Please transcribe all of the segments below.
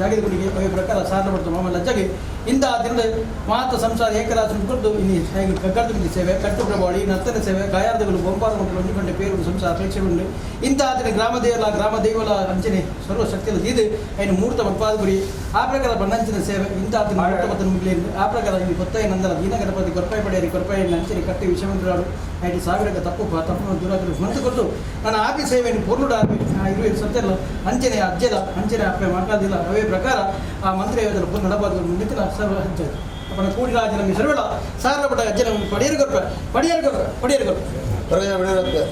ಜಾಗಿದ ಗುಡಿಗೆ ಅವೇ ಪ್ರಕಾರ ಸಾಧನೆ ಪಡ್ತು ಮಾಮಲ್ಲ ಅಜ್ಜಗೆ ಇಂದ ದಿನದ ಮಾತ ಸಂಸಾರ ಏಕರಾಜನ ಕೊಟ್ಟು ಇನ್ನು ಹೇಗೆ ಕಗ್ಗರ್ದ ಸೇವೆ ಕಟ್ಟು ಪ್ರಭಾವಳಿ ನರ್ತನ ಸೇವೆ ಗಾಯಾರ್ದಗಳು ಬೊಂಬಾರ ಮಕ್ಕಳು ಒಂಜಿ ಗಂಟೆ ಪೇರು ಸಂಸಾರ ಅಪೇಕ್ಷೆ ಉಂಡು ಇಂಥ ದಿನ ಗ್ರಾಮ ದೇವಲ ಗ್ರಾಮ ದೇವಲ ಅಂಚನೆ ಸರ್ವ ಶಕ್ತಿಯಲ್ಲಿ ದೀದು ಐನು ಮೂರ್ತ ಬಟ್ಪಾದ ಗುರಿ ಆ ಪ್ರಕಾರ ಬಣ್ಣಂಚಿನ ಸೇವೆ ಇಂಥ ದಿನ ಮೂರ್ತ ಪತ್ತನ ಮುಗಿಲಿ ಆ ಪ್ರಕಾರ ಇಲ್ಲಿ ಗೊತ್ತಾಯಿ ನಂದನ ದೀನ ಗಣಪತಿ ಕೊರ್ಪಾಯಿ ಪಡೆಯರಿ ಕೊರ್ಪಾಯಿ ಅಂಚನೆ ಕಟ್ಟಿ ವಿಷಮಂತ್ರಾಡು ಐಟಿ ಸಾವಿರಕ್ಕೆ ತಪ್ಪು ತಪ್ಪು ದೂರ ಮಂತು ಕೊಟ್ಟು ನಾನು ಆಪಿ ಸೇವೆಯನ್ನು ಪೂರ್ಣುಡ ಆಪಿ ಇರುವೆ ಸತ್ಯಲ್ಲ ಅಂಚನೆ ಅಜ್ಜಲ ಅಂಚನೆ ಅಪ್ಪೆ ಮಾತಾದಿಲ್ಲ ಅವೇ ಪ್ರಕಾರ ಆ ಮಂತ್ರಿ ಯೋಜನೆ ಪೂರ್ಣ ನಡಬಾರ್ದು ನಿಂತಿನ ಸರ್ವ ಹಂಚ ಅಪ್ಪನ ಕೂಡಿರಾಜನ ಮಿಶ್ರವೇಳ ಸಾರಪಟ್ಟ ಅಜ್ಜನ ಪಡಿಯರು ಕೊರ್ಪ ಪಡಿಯರು ಕೊರ್ಪ ಪಡಿಯರು ಕೊರ್ಪ ಹೊರಗೆ ಬಿಡಿರತ್ತೆ.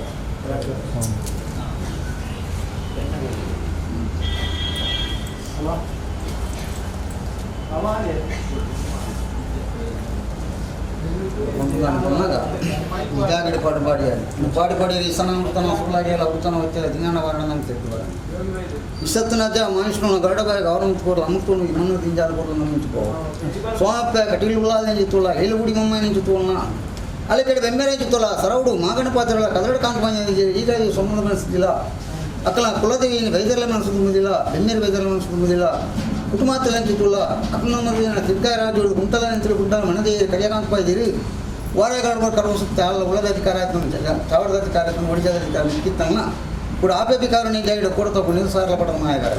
ಜಾಗಡಿ ಪಾಡು ಪಾಡಿಯಾలి ಪಾಡಿ ಪಾಡಿ ಇಸನ ಉತ್ತನ ಸುಳ್ಳಾಗಿ ಎಲ್ಲ ಉತ್ತನ వచ్చే ದಿಂಗಣ ವರ್ಣ ಅಂತ ತಿಳ್ಕೊಬಾರ ಇಸತ್ತನ ಮನುಷ್ಯನ ಗರುಡ ಬಾಯಿಗೆ ಅವ್ರ ಮುತ್ಕೊಡು ಅಮುಕ್ತು ಮಣ್ಣು ತಿಂಜಾಲು ಕೊಡು ಮುಂಚುಕೋ ಸೋಮಪ್ಪ ಕಟೀಲು ಉಳ್ಳಾದ ಚಿತ್ತುಳ್ಳ ಏಳುಗುಡಿ ಮಮ್ಮನ ಚಿತ್ತುಳ್ಳ ಅಲ್ಲಿ ಕಡೆ ಬೆಮ್ಮೆರೆ ಚಿತ್ತುಳ್ಳ ಸರೌಡು ಮಾಗಣ ಪಾತ್ರಗಳ ಕದರಡು ಕಾಂತ ಈಗ ಸೊಮ್ಮದ ಮನಸ್ಸಿಲ್ಲ ಅಕ್ಕಲ ಕುಲದೇವಿ ಬೈದರ್ಲ ಮನಸ್ಸು ತುಂಬುದಿಲ್ಲ ಬೆಮ್ಮೆರೆ ಬೈದರ್ಲ ಮನಸ್ಸು ತುಂಬುದಿಲ್ಲ ಕುಟುಂಬ ಚಿತ್ತುಳ್ಳ ಅಕ್ಕನ ತಿರ್ಕಾಯ ರಾಜು ಗುಂಟಲ ನಿಂತರು ಗುಂಟಲ ಮನದೇ ಕರಿಯಕಾಂತ ಇದ್ದೀರಿ ವಾರಗಳ ಕರ್ಮ ಸುತ್ತ ಅಲ್ಲ ಉಳದ ಅಧಿಕಾರ ಆಯ್ತು ಚಾವರದ ಅಧಿಕಾರ ಆಯ್ತು ಒಡಿಜಾದ ಅಧಿಕಾರ ಕಿತ್ತಂಗ ಕೂಡ ಆಪೆ ನೀ ಜಾಗಿಡ ಕೊಡ್ತಾ ನಿರುಸಾರಲ ಪಡ ನಾಯಕರ.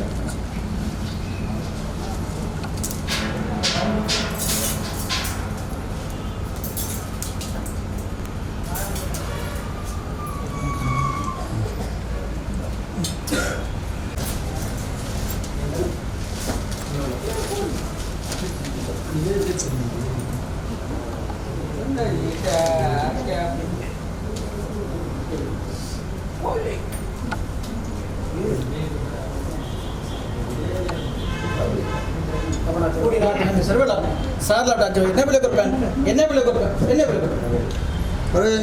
ಅಪ್ಪನ ಕೂಡಿರಾಜನ ಮಿಶ್ರವೇಳ ಸಾರಲಾಟ ಅಜ್ಜ ಎಣ್ಣೆ ಬೆಲೆ ಕೊರ್ಪ ಎಣ್ಣೆ ಬೆಲೆ ಕೊರ್ಪ ಎಣ್ಣೆ ಬೆಲೆ ಕೊರ್ಪ. ಹೊರಗೆ.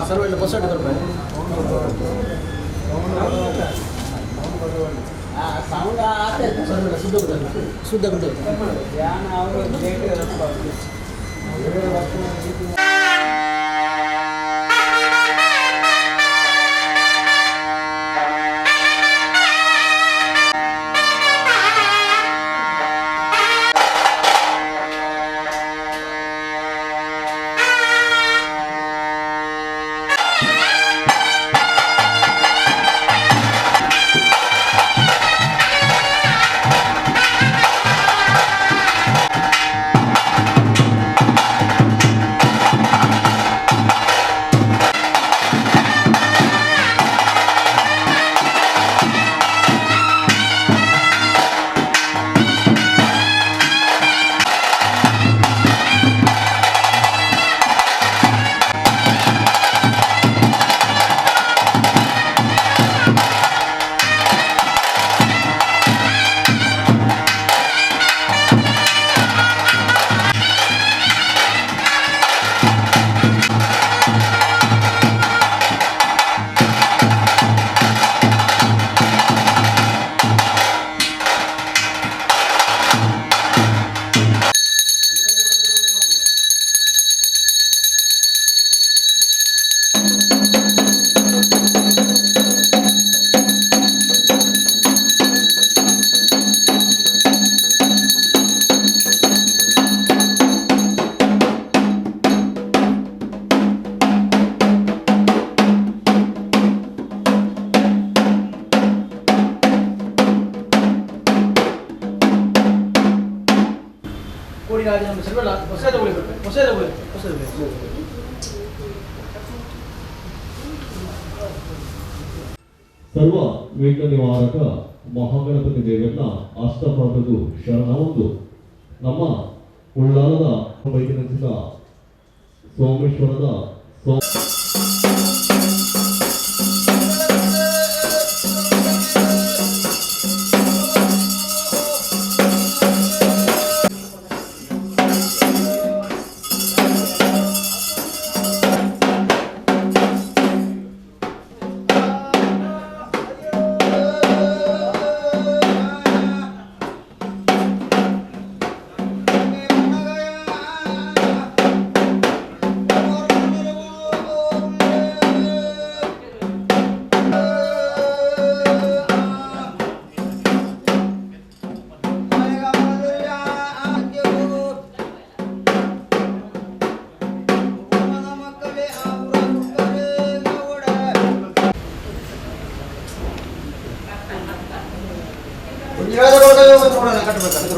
ಸರ್ವ ಇಲ್ಲ ಬಸ್ ಕೊರ್ಪ. ಸರ್ವ ಶುದ್ಧ ಶುದ್ಧ ಗುಂಡು. ಕೋಡಿರಾಜನ ಮಿಶ್ರವೇಳ ಹೊಸದ ಉಳಿ ಕೊರ್ಪ ಹೊಸದ ಉಳಿ ಹೊಸದ ಉಳಿ. ಸರ್ವ ವಿಘ್ನ ನಿವಾರಕ ಮಹಾಗಣಪತಿ ದೇವರನ್ನ ಅಷ್ಟಪಾದದು ಶರಣ ಒಂದು ನಮ್ಮ ಉಳ್ಳಾಲದ ಬೈಕಿನಂಚಿನ ಸೋಮೇಶ್ವರದ ಸೋ ಕಟ್ಟಬೇಕು.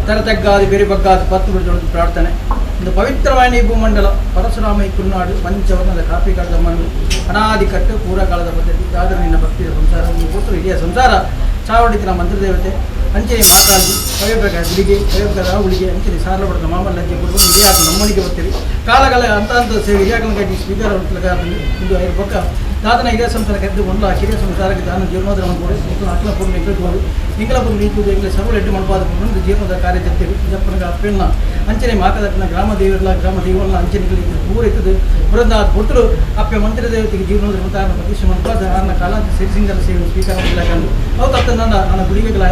ತರತಗ್ಗಾದಿ ಬೇರೆ ಬಗ್ಗಾದಿ ಪತ್ತು ಬಿಡಿದೊಳಗೆ ಪ್ರಾರ್ಥನೆ. ಒಂದು ಪವಿತ್ರವಾಣಿ ಭೂಮಂಡಲ ಪರಶುರಾಮ ಕುರುನಾಡು ಪಂಚವರ್ಣದ ಕಾಫಿ ಕಾಡದ ಮಣ್ಣು ಅನಾದಿ ಕಟ್ಟು ಪೂರ್ವಕಾಲದ ಪದ್ಧತಿ ದಾದರ ನಿನ್ನ ಭಕ್ತಿಯ ಸಂಸಾರ ಪುತ್ರ ಹಿರಿಯ ಸಂಸಾರ ಚಾವಡಿತಿನ ಮಂತ್ರದೇವತೆ ಅಂಚನೆ ಮಾತಾಡಿ ಕವಿಬೇಕಾದ ಗುಡಿಗೆ ಕವಿಬೇಕಾದ ಹುಳಿಗೆ ಅಂಚನೆ ಸಾರಲಪಡದ ಮಾಮಲ್ಲಜ್ಜೆ ಕುಟುಂಬ ಹಿರಿಯಾಕ ನಮ್ಮನಿಗೆ ಬರ್ತೀರಿ ಕಾಲಗಳ ಅಂತ ಅಂತ ಸೇವೆ ಹಿರಿಯಾಕಲಕ್ಕಾಗಿ ಸ್ವೀಕಾರ ಇಂದು ಐದು ಪಕ್ಕ ದಾದನ ಹಿರಿಯ ಸಂಸಾರ ಕರೆದು ಒಂದು ಆ ಕಿರಿಯ ಸಂಸಾರಕ್ಕೆ ದಾನ ಜೀರ್ಣೋದರ ಮಾಡ್ಕೊಡಿ ಎಂಕಲ ಅಕ್ಲ ಪೂರ್ಣ ಎಂಕಲ್ ಎಂಕಲ ಪೂರ್ಣ ನೀತು ಎಂಕಲ ಸರ್ವ ಎಡ್ಡು ಮಣಪಾದ ಪೂರ್ಣ ಜೀರ್ಣೋದರ ಕಾರ್ಯ ಜಪ್ತೀರಿ ಜಪ್ಪನಗ ಅಪ್ಪೆಣ್ಣ ಅಂಚನೆ ಮಾಕದಪ್ಪನ ಗ್ರಾಮ ದೇವರಲ್ಲ ಗ್ರಾಮ ದೇವರಲ್ಲ ಅಂಚನೆ ಪೂರ ಇತ್ತದು ಬೃಂದ ಪುಟ್ಟರು ಅಪ್ಪೆ ಮಂತ್ರ ದೇವತೆಗೆ ಜೀರ್ಣೋದರ ಮತಾರನ ಪ್ರತಿಷ್ಠೆ ಮಣಪಾದ ಆರ್ನ ಕಾಲಾಂತ ಸಿರಿಸಿಂಗರ ಸೇವೆ ಸ್ವೀಕಾರ ಮಾಡಲಾಕಂಡು ಅವು ತತ್ತ ನನ್ನ ನನ್ನ ಗುಡಿಗೆಗಳ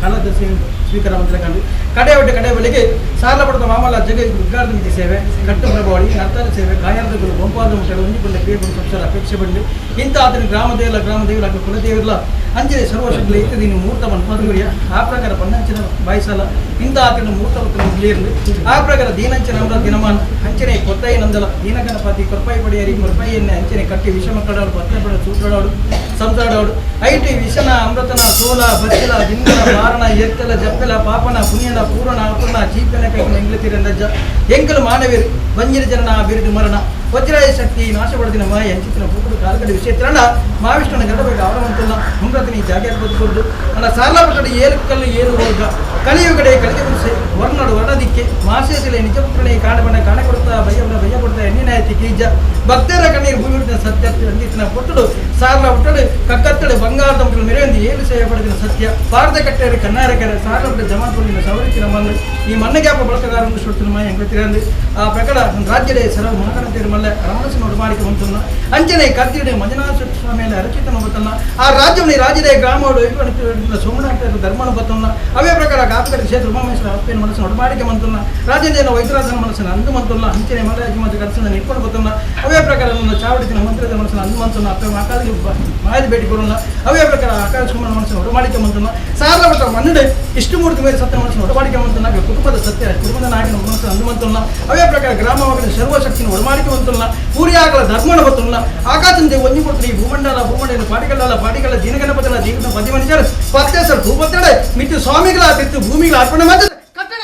ಕಾಲಾಂತ ಸೇವೆ ಸ್ವೀಕಾರ ಮಾಡಲಾಕಂಡು ಕಡೆ ಒಡ್ಡೆ ಕಡೆ ಬಳಿಗೆ ಸಾಲ ಪಡೆದ ಮಾಮಲ ಜಗ ಉದ್ಗಾರದ ಸೇವೆ ಕಟ್ಟು ಪ್ರಭಾವಳಿ ನರ್ತನ ಸೇವೆ ಗಾಯಾರ್ದಗಳು ಬೊಂಪಾದ ಮುಟ್ಟಲು ಒಂಜಿಪುಳ್ಳ ಕ್ರಿಯೆಗಳು ಸಂಸಾರ ಅಪೇಕ್ಷೆ ಬಂದು ಇಂಥ ಆತನ ಗ್ರಾಮ ದೇವರ ಗ್ರಾಮ ದೇವರ ಕುಲದೇವರಲ್ಲ ಅಂಚನೆ ಸರ್ವಶಕ್ತಿ ಇತ್ತು ನೀನು ಮೂರ್ತ ಮನ್ಮಧುರಿಯ ಆ ಪ್ರಕಾರ ಪನ್ನಂಚಿನ ಬಾಯಿಸಲ ಇಂಥ ಆತನ ಮೂರ್ತ ಇರಲಿ ಆ ಪ್ರಕಾರ ದೀನಂಚನ ಅವರ ದಿನಮಾನ ಅಂಚನೆ ಕೊತ್ತೈ ನಂದಲ ದೀನಗಣಪತಿ ಕೊರ್ಪಾಯಿ ಪಡೆಯರಿ ಕೊರ್ಪಾಯಿ ಎಣ್ಣೆ ಅಂಚನೆ ಕಟ್ಟಿ ವಿಷಮ ಕಡಾಡು ಪತ್ತೆ ಸೂತ್ರಡಾಡು ಸಂಸಾಡಾಡು IT ವಿಷನ ಅಮೃತನ ಸೋಲ ಬಚ್ಚಲ ದಿಂಗಲ ಮಾರಣ ಎತ್ತಲ ಜಪ್ಪಲ ಪಾಪನ ಪುಣ್ಯನ ಪೂರ್ಣ ಅಪೂರ್ಣ ಚೀಪನ ಕೈಗಳ ಎಂಗ್ಲತಿರಂದಜ್ಜ ಎಂಕಲು ಮಾನವೀರು ಬಂಜಿನ ಜನನ ಬಿರುದು ಮರಣ ವಜ್ರಾಯ ಶಕ್ತಿ ನಾಶಪಡದಿನ ಮಾಯ ಅಂಚಿತನ ಪೂಕಡು ಕಾಲ್ಗಡೆ ವಿಷಯತ್ರಣ ಮಹಾವಿಷ್ಣುನ ಗಡಬೇಕು ಅವರವಂತಲ್ಲ ಹುಮ್ರತನಿ ಜಾಗೆ ಬದುಕೊದ್ದು ನನ್ನ ಸಾರ್ಲಾಪಟ್ಟಡಿ ಏಳು ಕಲ್ಲು ಏಳು ವರ್ಗ ಕಲಿಯುಗಡೆ ಕಲಿಗೆ ವರ್ಣಡು ವರ್ಣದಿಕ್ಕೆ ಮಾಸೇಸಿಲೆ ನಿಜಪುತ್ರನೇ ಕಾಣಬಣ್ಣ ಕಾಣ ಕೊಡ್ತಾ ಭಯಬಣ್ಣ ಭಯ ಕೊಡ್ತಾ ಎಣ್ಣಿನಾಯತಿ ಕೀಜ ಭಕ್ತರ ಕಣ್ಣೀರು ಭೂಮಿ ಸತ್ಯ ಅಂದಿತ್ತಿನ ಪುಟ್ಟಡು ಸಾರ್ಲ ಹುಟ್ಟಡು ಕಕ್ಕತ್ತಡು ಬಂಗಾರದ ಮಕ್ಕಳು ಮೆರೆಯೊಂದು ಏಳು ಸೇವೆ ಪಡೆದಿನ ಸತ್ಯ ಭಾರತ ಕಟ್ಟೆಯರು ಕನ್ನಾರ ಕೆರೆ ಸಾರ್ಲ ಹುಟ್ಟ ಜಮಾಪುರಿನ ಸವರಿತಿನ ಮಣ್ಣು ಈ ಮಣ್ಣಗ್ಯಾಪ ಬಳಕೆದಾರನ್ನು ಸುಡ್ತಿನ ಮಾಯ ಎಂಕತಿರಂದು ಆ ಪ್ರಕಾರ ರಾಜ್ಯದ ಸರ್ವ ಮಹಾಗಣತಿಯರ ಮಲ್ಲ ರಮಣಸಿನ ಮಾಡಿಕೆ ಬಂತನ್ನ ಅಂಚನೆ ಕತ್ತಿಡೆ ಮಂಜುನಾಥ ಸ್ವಾಮಿಯಲ್ಲಿ ಅರಚಿತನ ಬತ್ತನ್ನ ಆ ರಾಜ್ಯವನ್ನು ರಾಜ್ಯದ ಗ್ರಾಮಗಳು ಸೋಮನಾಥ ಧರ್ಮನ ಬತ್ತನ್ನ ಅವೇ ಪ್ರಕಾರ ಕಾಪಕಡೆ ಕ್ಷೇತ್ರ ಉಮಾಮೇಶ್ವರ ಅಪ್ಪನ ಮನಸ್ಸನ್ನು ಒಡಮಾಡಿಕೆ ಮಂತನ್ನ ರಾಜೇಂದ್ರ ವೈದ್ಯರಾಜನ ಮನಸ್ಸನ್ನು ಅಂದು ಮಂತಲ್ಲ ಅಂಚನೆ ಮಲರಾಜ ಮತ್ತು ಕನಸನ್ನು ನಿಟ್ಕೊಂಡು ಬತ್ತನ್ನ ಅವೇ ಪ್ರಕಾರ ನನ್ನ ಚಾವಡಿತಿನ ಮಂತ್ರದ ಮನಸ್ಸನ್ನು ಅಂದು ಮಂತನ್ನ ಅಪ್ಪ ಮಹಾಕಾಲಿಗೆ ಮಾಯದ ಭೇಟಿ ಕೊಡೋಣ ಅವೇ ಪ್ರಕಾರ ಆಕಾಶ ಕುಮಾರನ ಮನಸ್ಸನ್ನು ಒಡಮಾಡಿಕೆ ಮಂತನ್ನ ಸಾರಲ ಮಟ್ಟ ಮನ್ನಡೆ ಇಷ್ಟಮೂರ್ತಿ ಮೇಲೆ ಸತ್ಯ ಮನಸ್ಸನ್ನು ಒಡಮಾಡಿಕೆ ಮಂತನ್ನ ಕುಟುಂಬದ ಸತ್ಯ ಕುಟುಂಬದ ನಾಯಕನ ಮನಸ್ಸನ್ನು ಅಂದು ಮಂತನ್ನ ಅವೇ ಪ್ರಕಾರ ಗ್ರಾಮವಾಗಿನ ಸರ್ವಶಕ್ತಿನ ಒಡಮಾಡಿಕೆ ಮಂತನ್ನ ಪೂರ್ಯಾಕಲ ಧರ್ಮನ ಬತ್ತನ್ನ ಆಕಾಶಂತೆ ಒಂಜಿ ಕೊಡ್ತಾರೆ ಈ ಭೂಮಂಡಲ ಭೂಮಂಡಲ ಪಾಟಿಗಳ ಪಾಟಿಗಳ ದೀನಗಣಪತಿಗಳ ಜೀವನ ಪತಿ ಮನುಷ್ಯರು ಪತ್ತೇಸರ್ ಭೂಪತ್ತಡೆ ಮಿತ್ತು ಸ್ವಾಮಿಗಳ ತಿತ್ತು ಭೂಮಿಗಳ ಅರ್ಪಣೆ ಮಾಡ್ತಾರೆ ಕಟ್ಟಡ.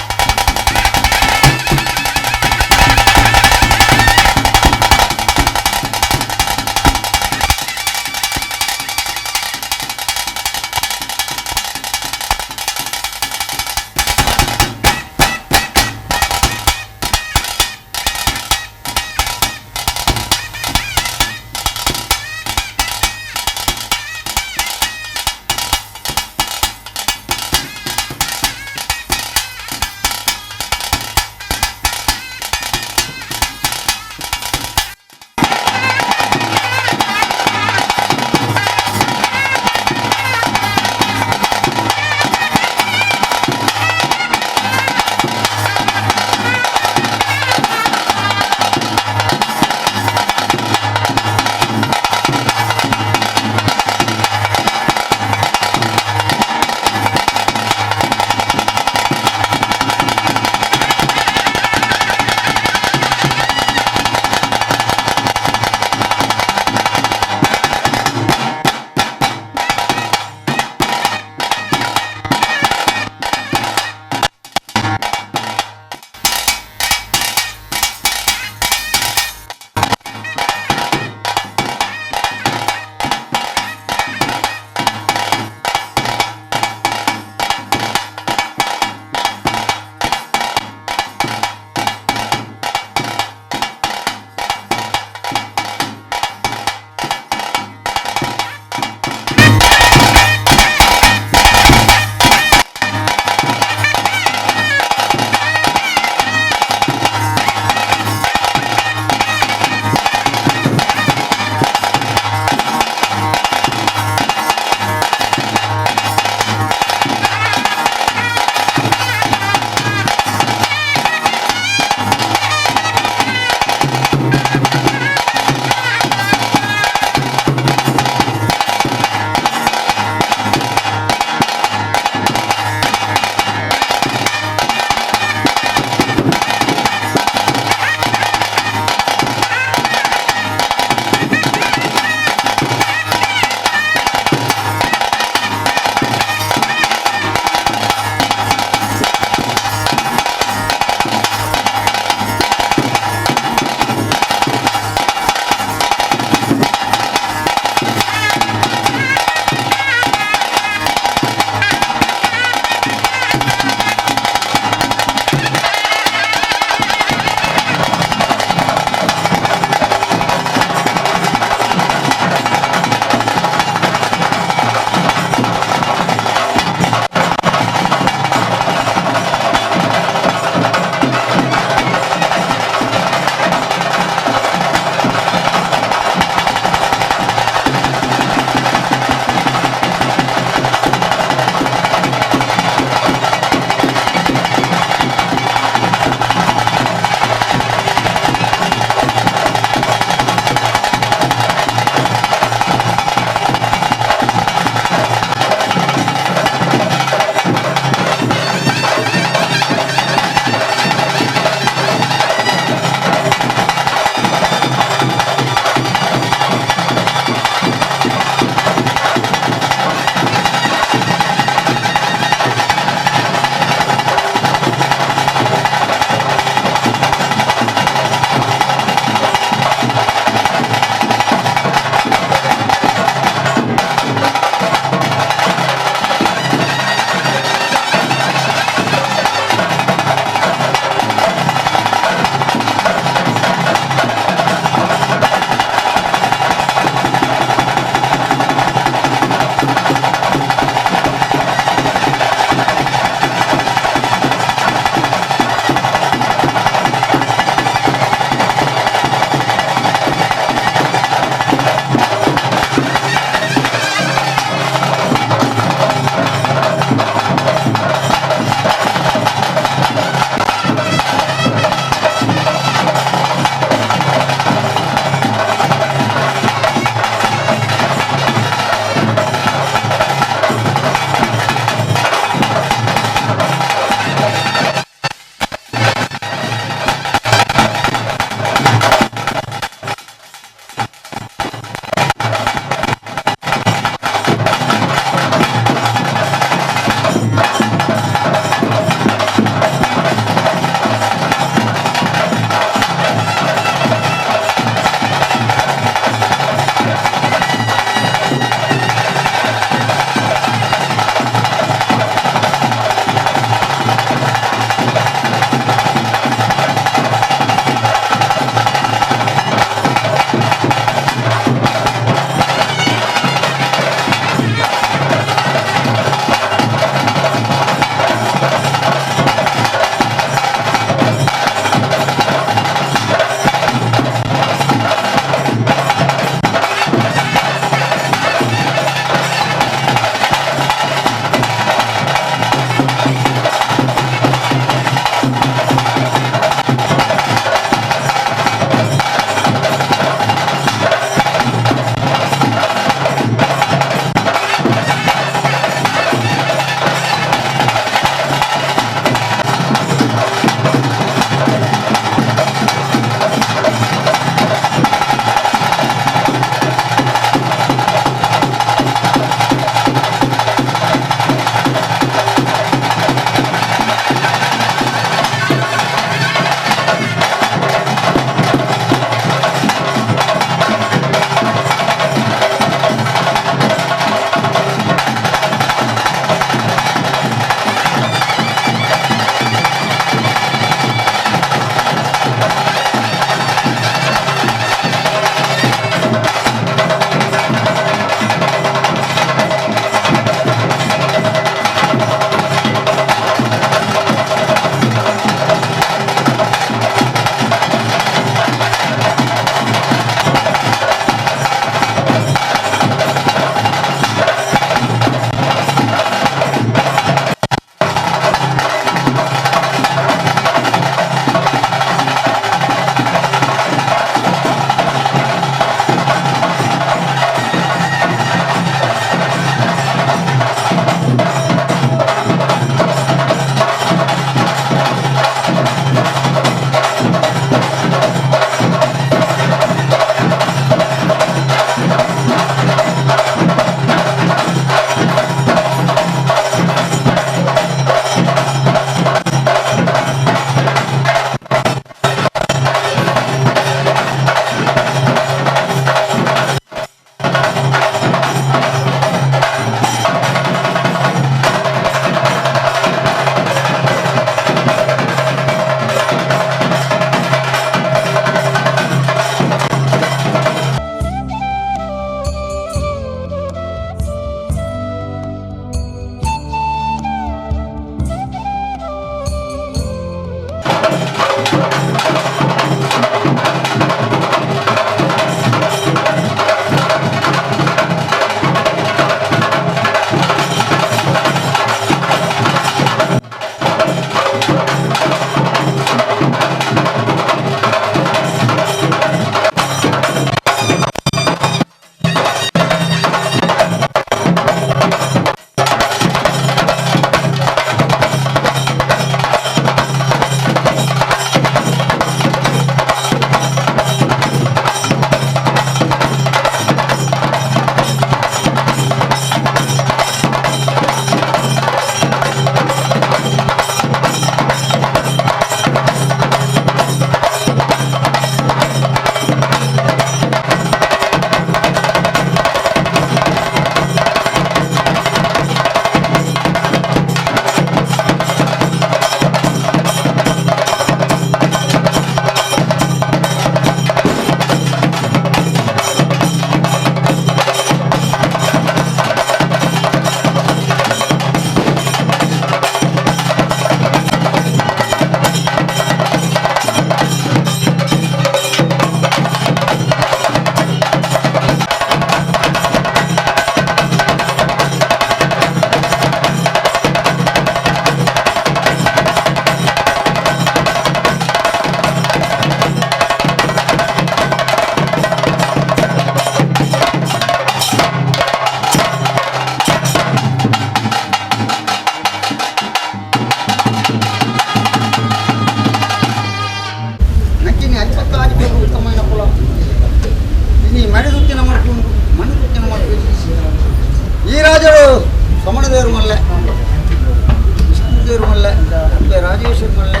ಮಲ್ಲೆ ಅಪ್ಪೆ ರಾಜೇಶ್ವರಿ ಮಲ್ಲೆ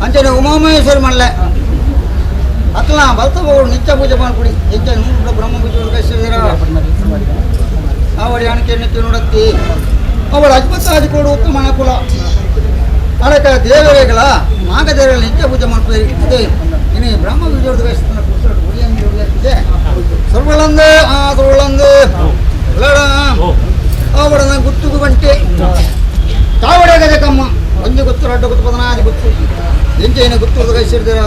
ಅಂಚನೆ ಉಮಾಮಹೇಶ್ವರಿ ಮಲ್ಲೆ ಅಕ್ಲ ಬಲ್ತ ಹೋಗೋಡು ನಿತ್ಯ ಪೂಜೆ ಮಾಡ್ಕೊಡಿ ನಿತ್ಯ ನೂರು ಬ್ರಹ್ಮ ಪೂಜೆ ಕಳಿಸಿದಿರ ಅವಳಿ ಅಣಕೆ ನಿತ್ಯ ನೋಡತ್ತಿ ಅವಳ ಅಜ್ಮತ್ತಾದಿ ಕೊಡು ಉತ್ತಮ ಅನುಕೂಲ ಅದಕ್ಕೆ ದೇವರೇಗಳ ನಾಗದೇವರ ನಿತ್ಯ ಪೂಜೆ ಮಾಡ್ತೀವಿ ಅದೇ ಇನ್ನು ಬ್ರಹ್ಮ ಪೂಜೆ ಕಳಿಸ್ತಾನೆ ಗುಡಿ ಸರ್ವಳಂದು ಆ ಸರ್ವಳಂದು ಅವಳ ಗುತ್ತುಗು ಬಂಟೆ ತಾವಡೆ ಗಜಕಮ್ಮ ಒಂಜಿ ಗುತ್ತು ರಡ್ಡು ಗುತ್ತು ಪದನಾದಿ ಗುತ್ತು ಎಂಚೈನ ಗುತ್ತುರ್ದು ಕೈಸಿರ್ದಿರ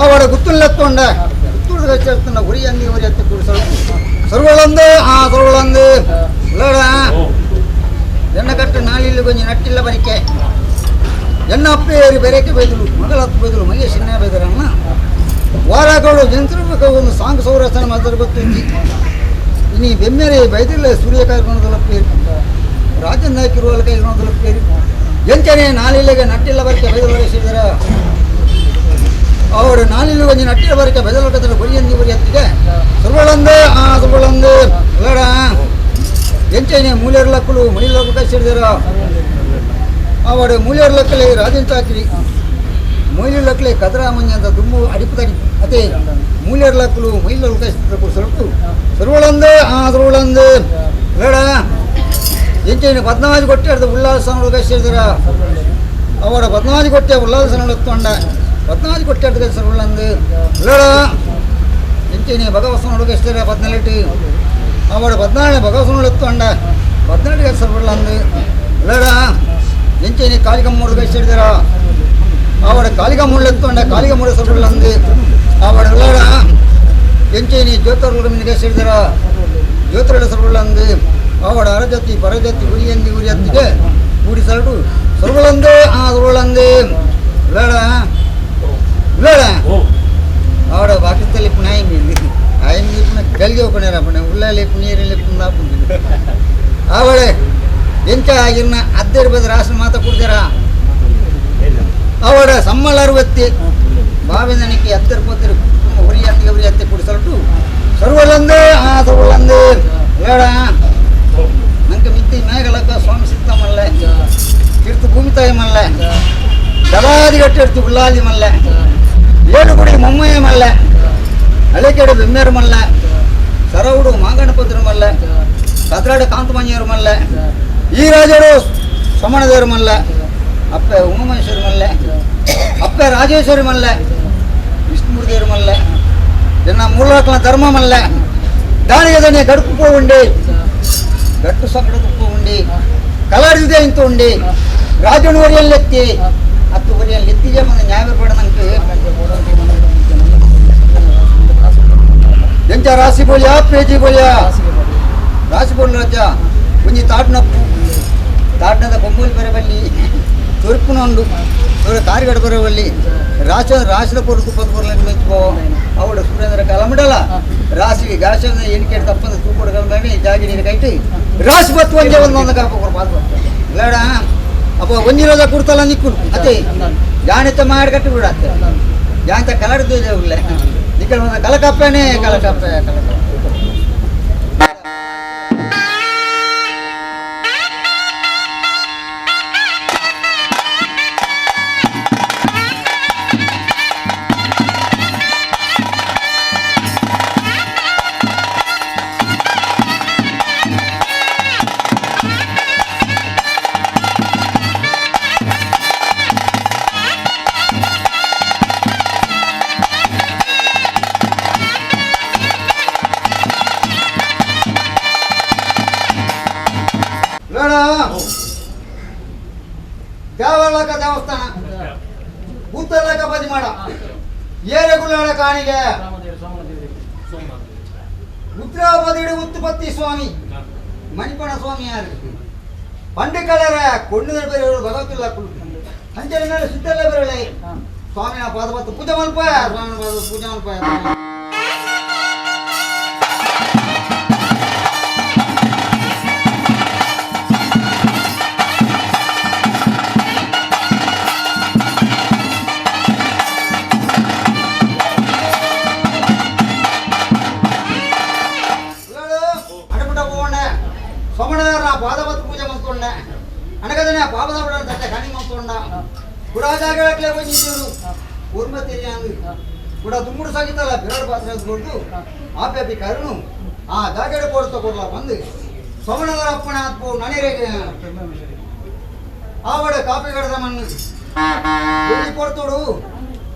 ಅವಳ ಗುತ್ತುಲ್ಲೆತ್ತೊಂಡ ಗುತ್ತುರ್ದು ಕೈಸಿರ್ತಂಡ ಉರಿ ಅಂಗಿ ಉರಿ ಎತ್ತ ಕುಡಿಸಲು ಸರ್ವಳಂದು ಆ ಸರ್ವಳಂದು ಲಡ ಎಣ್ಣ ಕಟ್ಟು ನಾಳಿಲ್ಲು ಕೊಂಚ ನಟ್ಟಿಲ್ಲ ಬರಿಕೆ ಎಣ್ಣ ಅಪ್ಪೇರಿ ಬೆರೆಕೆ ಬೈದಳು ಮಗಳ ಹತ್ತು ಬೈದಳು ಮಹೇಶ್ ಬೈದರಣ್ಣ ವಾರಗಳು ಜಂತ್ರ ಒಂದು ಸಾಂಗ್ ಸೌರಸನ ಮಾತ್ರ ಗೊತ್ತಿದ್ದಿ ಇನಿ ಬೆಮ್ಮೆರೆ ಬೈದಿಲ್ಲ ಸೂರ್ಯ ಕಾಯ್ಕೊಂಡದಲ್ಲ ಪೇರು ರಾಜನ್ ನಾಯಕಿರುವಲ್ಲ ಕೈಗೊಂಡದಲ್ಲ ಪೇರು ಎಂಚನೆ ನಾಲಿಲ್ಲಿಗೆ ನಟ್ಟಿಲ್ಲ ಬರಿಕೆ ಬೈದಲು ವಹಿಸಿದರ ಅವರು ನಾಲಿಲ್ಲಿ ಒಂಜಿ ನಟ್ಟಿಲ್ಲ ಬರಿಕೆ ಬೈದಲು ಬರಿಯಂದಿ ಬರಿ ಹತ್ತಿಗೆ ಸರ್ವಳಂದು ಆ ಸರ್ವಳಂದು ಲಡ ಎಂಚನೆ ಮೂಲೆರ್ಲಕ್ಕಲು ಮಣಿಲಕ್ಕು ಕೈಸಿಡಿದರ ಅವಡು ಮೂಲೆರ್ಲಕ್ಕಲೆ ರಾಜನ್ ಚಾಕ್ರಿ ಮೊಯ್ಲಕ್ಕಲೆ ಕದರಾಮಂಜ ಅಂತ ದುಮ್ಮು ಅಡಿಪುದಡಿ ಅದೇ ಮೂಲೆರ್ಲಕ್ಕಲು ಮೈಲಲ್ಲಿ ಕೈಸಿದ್ರು ಸ್ವಲ್ಪ ಸರ್ವಳಂದು ಆ ಸರ್ವಳಂದು ಲಡ ಎಂಚೈನ ಪದ್ನಾಜಿ ಕೊಟ್ಟೆ ಉಲ್ಲಾಸ ಕೈಸಿಡಿದರ ಅವರ ಪದ್ನಾಜಿ ಕೊಟ್ಟೆ ಉಲ್ಲಾಸ ತೊಂಡ ಪದ್ನಾಜಿ ಕೊಟ್ಟೆ ಸರ್ವಳಂದು ಲಡ ಎಂಚೈನ ಭಗವತ್ಸನ ಕೈಸಿದರ ಪದ್ನೆಲೆಟ್ಟು ಅವರ ಪದ್ನಾಳೆ ಭಗವತ್ಸನ ತೊಂಡ ಪದ್ನೆಂಟು ಸರ್ವಳಂದು ಲಡ ಎಂಚೈನ ಕಾಳಿಕಮ್ಮೂರು ಕೈಸಿಡಿದರ ಅವಳ ಕಾಳಿಗ ಮುಳ್ಳೆತ್ತೊಂಡ ಕಾಳಿಗ ಮುಳ್ಳು ಸರ್ವಳಂದು ಅವಳ ಲಡ ಎಂಚೈನಿ ಜ್ಯೋತರ್ಲ ಮಿನಿಗೆ ಸಿಡಿದರ ಜ್ಯೋತಿರ್ಲ ಸರ್ವಳಂದು ಅವಳ ಅರಜತಿ ಪರಜತಿ ಉರಿಯಂದಿ ಉರಿ ಹತ್ತಿಗೆ ಕೂಡಿ ಸರಡು ಸರ್ವಳಂದು ಆ ಸರ್ವಳಂದು ಲಡ ಲಡ ಅವಡ ಪಾಕಿಸ್ತಾನ ಪುನಾಯಿ ఆయన ఇప్పుడు గలిగే ఒకనేరా ఉల్లాలి నీరు ಆವಳೆ ಎಂಚ ಇನ್ನ ಅದ್ದೇರು ಬದ ರಾಷ್ಟ್ರ ಮಾತ ಕುಡ್ದಾರ ಅವಡ ಸಮ್ಮಲ ಅರವತ್ತಿ ಬಾವಿದನಿಗೆ ಅద్దರು ಪೋತಿರು ಉರಿ ಅತ್ತಿಗೆ ಉರಿ ಅತ್ತಿ ಕುಡಿಸಲ್ಟು ಸರ್ವಲಂದು ಆ ಸರ್ವಲಂದು ಬೇಡ ನಂಗೆ ಮಿತ್ತಿ ಮೇಘಲಕ್ಕ ಸ್ವಾಮಿ ಸಿಕ್ತ ಮಲ್ಲೆ ತಿರ್ತು ಭೂಮಿ ತಾಯಿ ಮಲ್ಲೆ ದಲಾದಿ ಕಟ್ಟೆಡ್ತು ಉಲ್ಲಾದಿ ಮಲ್ಲೆ ಏಳುಗುಡಿ ಮೊಮ್ಮಯ್ಯ ಮಲ್ಲೆ ಅಳೆಕೆಡೆ ಬೆಮ್ಮೇರು ಮಲ್ಲೆ ಸರವುಡು ಮಾಂಗಣಪತಿರು ಮಲ್ಲೆ ಕದ್ರಾಡು ಕಾಂತಮಂಜಿಯರು ಮಲ್ಲೆ ಈ ರಾಜರು ಸೋಮಣದೇವರು ಮಲ್ಲೆ ಅಪ್ಪೆ ಉಮಾಮಹೇಶ್ವರಿ ಮಲ್ಲೆ ಅಪ್ಪೆ ರಾಜೇಶ್ವರಿ ಮಲ್ಲೆ ವಿಷ್ಣುಮೂರ್ತಿಯವರು ಮಲ್ಲೆ ಎನ್ನ ಮೂಲಕಲ ಧರ್ಮ ಮಲ್ಲೆ ದಾನಿಗೆ ದಣಿಯ ಗಡುಕು ಪೋವುಂಡಿ ಗಟ್ಟು ಸಂಗಡకు ಉಂಡಿ ಕಲಾಡಿದೆ ಇಂತ ಉಂಡಿ ರಾಜನ ಒರಿಯಲ್ಲೆತ್ತಿ ಹತ್ತು ಒರಿಯಲ್ಲಿ ಎತ್ತಿಗೆ ಬಂದ ನ್ಯಾಯ ನಂಗೆ ಎಂಚ ರಾಶಿ ಬೋಲಿಯಾ ಪೇಜಿ ಬೋಲಿಯಾ ರಾಶಿ ಬೋಲ್ ರಜ ಒಂಜಿ ತಾಟ್ನಪ್ಪು ತಾಟ್ನದ ಬೊಂಬೂಲಿ ಬರಬಲ್ಲಿ ತುರುಪುನ ಉಂಡು ತುರು ಕಾರಿಗಡ ಬರಬಲ್ಲಿ ರಾಶ ರಾಶಿದ ಪೊರುತು ಪತ್ತು ಪೊರ್ಲ ಮೆಚ್ಚುಕೋ ಅವಳು ಸುರೇಂದ್ರ ಕಲಮಿಡಲ ರಾಶಿಗೆ ಗಾಶ ಎಣಿಕೆ ತಪ್ಪಂದ ತೂಕೊಡು ಕಲಂಬಿ ಜಾಗಿ ನೀರು ಕೈಟಿ ರಾಶಿ ಬತ್ತು ಒಂಜೆ ಒಂದೊಂದು ಕಾಪ ಕೊಡು ಪಾತು ಬೇಡ ಅಪ್ಪ ಒಂಜಿ ರೋಜ ಕುಡ್ತಲ್ಲ ನಿಕ್ಕುಡು ಅತ್ತೆ ಜಾಣಿತ ಮಾಡಿ ಕಟ್ಟಿ ಬಿಡತ್ತೆ ಜಾಣಿತ ಕಲಡ್ದು ಉಳ್ಳೆ ನಿಕ್ಕಲ್ ಬಂದ ಕಲಕಪ್ಪನೇ ಕಲಕಪ್ಪೆ ಕಲಕಪ್ಪೆ ಬೇಡ ದೇವಲಕ ದೇವಸ್ಥಾನ ಭೂತಲಕ ಬದಿಮಾಡ ಏರೆಗುಳ್ಳಾಡ ಕಾಣಿಗೆ ಉತ್ತರಾಪದಿಡು ಉತ್ತುಪತ್ತಿ ಸ್ವಾಮಿ ಮಣಿಪಣ ಸ್ವಾಮಿ ಯಾರು ಪಂಡಿಕಳರ ಕೊಂಡು ಬೇರೆ ಭಗವತಿಲ್ಲ ಅಂಚನೆ ಮೇಲೆ ಸಿದ್ಧಲ್ಲ ಬೇರೆ ಸ್ವಾಮಿನ ಪಾದ ಪತ್ತು ಪೂಜೆ ಮಲ್ಪ ಸ್ವಾಮಿನ ಪಾದ ಪೂಜೆ ಮಲ್ಪ. ಅಡಪುಟ ಹೋಗೋಣ ಸೋಮಣ್ಣದೇವ್ರ ಪಾದಪತ್ತು ಪೂಜೆ ಮಾಡ್ಕೊಂಡೆ. అనగదనే పాపద తట్ట కని మంతుండ కూడా జాగడట్లే పోయి ఊర్మ తెలియంది కూడా దుమ్ముడు సంగీతాల బిరడు పాత్ర కొడుతూ ఆపేపి కరుణు ఆ జాగడ కొడుతూ కూడా ಬಂದು ಸೋಮನಗರಪ್ಪಣ ಆತ್ಪು ನಣಿರೇಗೆ ಆವಡ ಕಾಪಿ ಕಡದ ಮಣ್ಣು ಎಲ್ಲಿ ಕೊಡ್ತೋಡು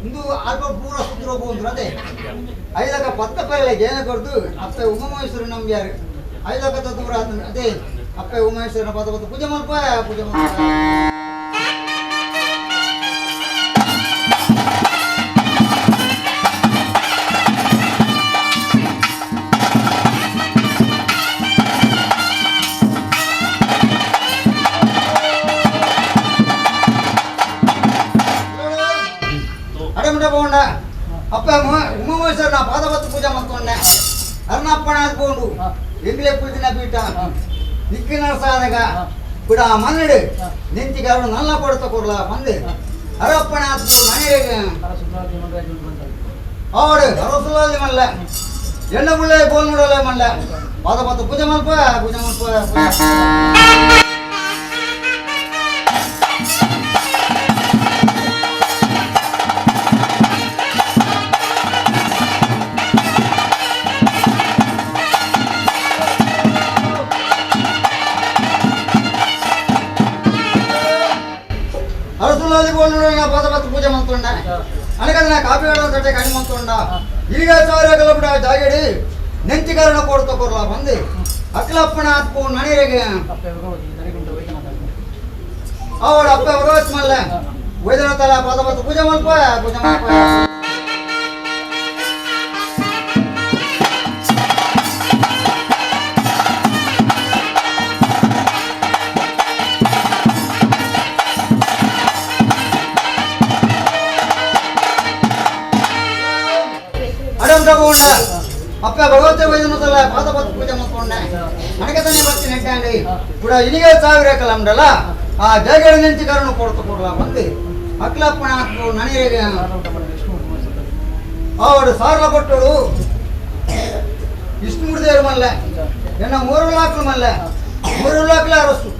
ಇಂದು ಅಲ್ಪ ಪೂರ ಸುತ್ತರೋಗು ಅಂದ್ರು ಅದೇ ಐದಕ್ಕ ಪತ್ತ ಪೈಲೆ ಏನ ಕೊಡ್ದು ಅಪ್ಪೆ ಉಮಾಮಹೇಶ್ವರ ನಂಬ್ಯಾರು ಐದಕ್ಕ ದೂರ ಆತ ಅದೇ ಅಪ್ಪೆ ಉಮಾಮೇಶ್ವರನ ಪದ ಪದ ಪೂಜೆ ಮಲ್ಪ ಪೂಜೆ ಮಲ್ಪ ಅಪ್ಪ ಉಮಾಮಹೇಶ್ವರ ನಾ ಪಾದಪತ್ರ ಪೂಜೆ ಮಾಡ್ಕೊಂಡೆ ಅರುಣಪ್ಪಣ ಅದ್ಕೊಂಡು ಎಂಗ್ಲೇ ಪೂಜನ ಪೀಠ ನಿಕ್ಕಿನ ಸಾಧಕ ಕೂಡ ಮನ್ನಡು ನೆಂಚಿಗೆ ಅರುಣ ನಲ್ಲ ಕೊಡ್ತ ಕೊಡ್ಲ ಬಂದು ಅರಪ್ಪಣ ನನಗೆ ಅವಡು ಅರಸುಲಾದಿ ಮಲ್ಲ ಎಣ್ಣ ಮುಳ್ಳೆ ಬೋಲ್ ನೋಡಲ್ಲ ಮಲ್ಲ ಪಾದಪತ್ರ ಪೂಜೆ ಮಲ್ಪ ಪೂಜೆ ಮಲ್ಪ. ಪಾದಪತ್ರ ಪೂಜೆ ಮಂತುಂಡ అనగది నా కాపీ కట్టే కని మంతుండ ఇరిగా చారగలపుడ జాగడి నెంచికరణ కొడుత కొర్లా ಬಂದು అక్లప్పణ ఆత్పు నణిరేగే ఆవడ అప్ప భగవత్ మల్ల వైదన తల పాదపత్ర పూజ మల్ప పూజ మల్ప. ಅಪ್ಪ ಭಗವತ ವೈದ್ಯನಲ್ಲ ಪಾದಪತ್ರ ಪೂಜೆ ಮಾಡ್ಕೊಂಡೆ ನನಗೆ ಬರ್ತೀನಿ ಅಂడి ಕೂಡ ಇನಿಗೆ ಸಾವಿರ ಕಲಂಡಲ್ಲ ಆ ಜಾಗಡ ನೆಂಚಿಕರನ್ನು ಕೊಡ್ತು ಕೊಡ್ಲ ಬಂದು ಅಕ್ಲಪ್ಪಣ ನನಗೆ ಅವಡು ಸಾರ್ಲ ಕೊಟ್ಟೋಡು ವಿಷ್ಣುಮೂರ್ತಿ ಮಲ್ಲ ಎನ್ನ ಮೂರು ಲಾಕ್ಲು ಮಲ್ಲ ಮೂರು ಲಾಕ್ಲ ಅರಸು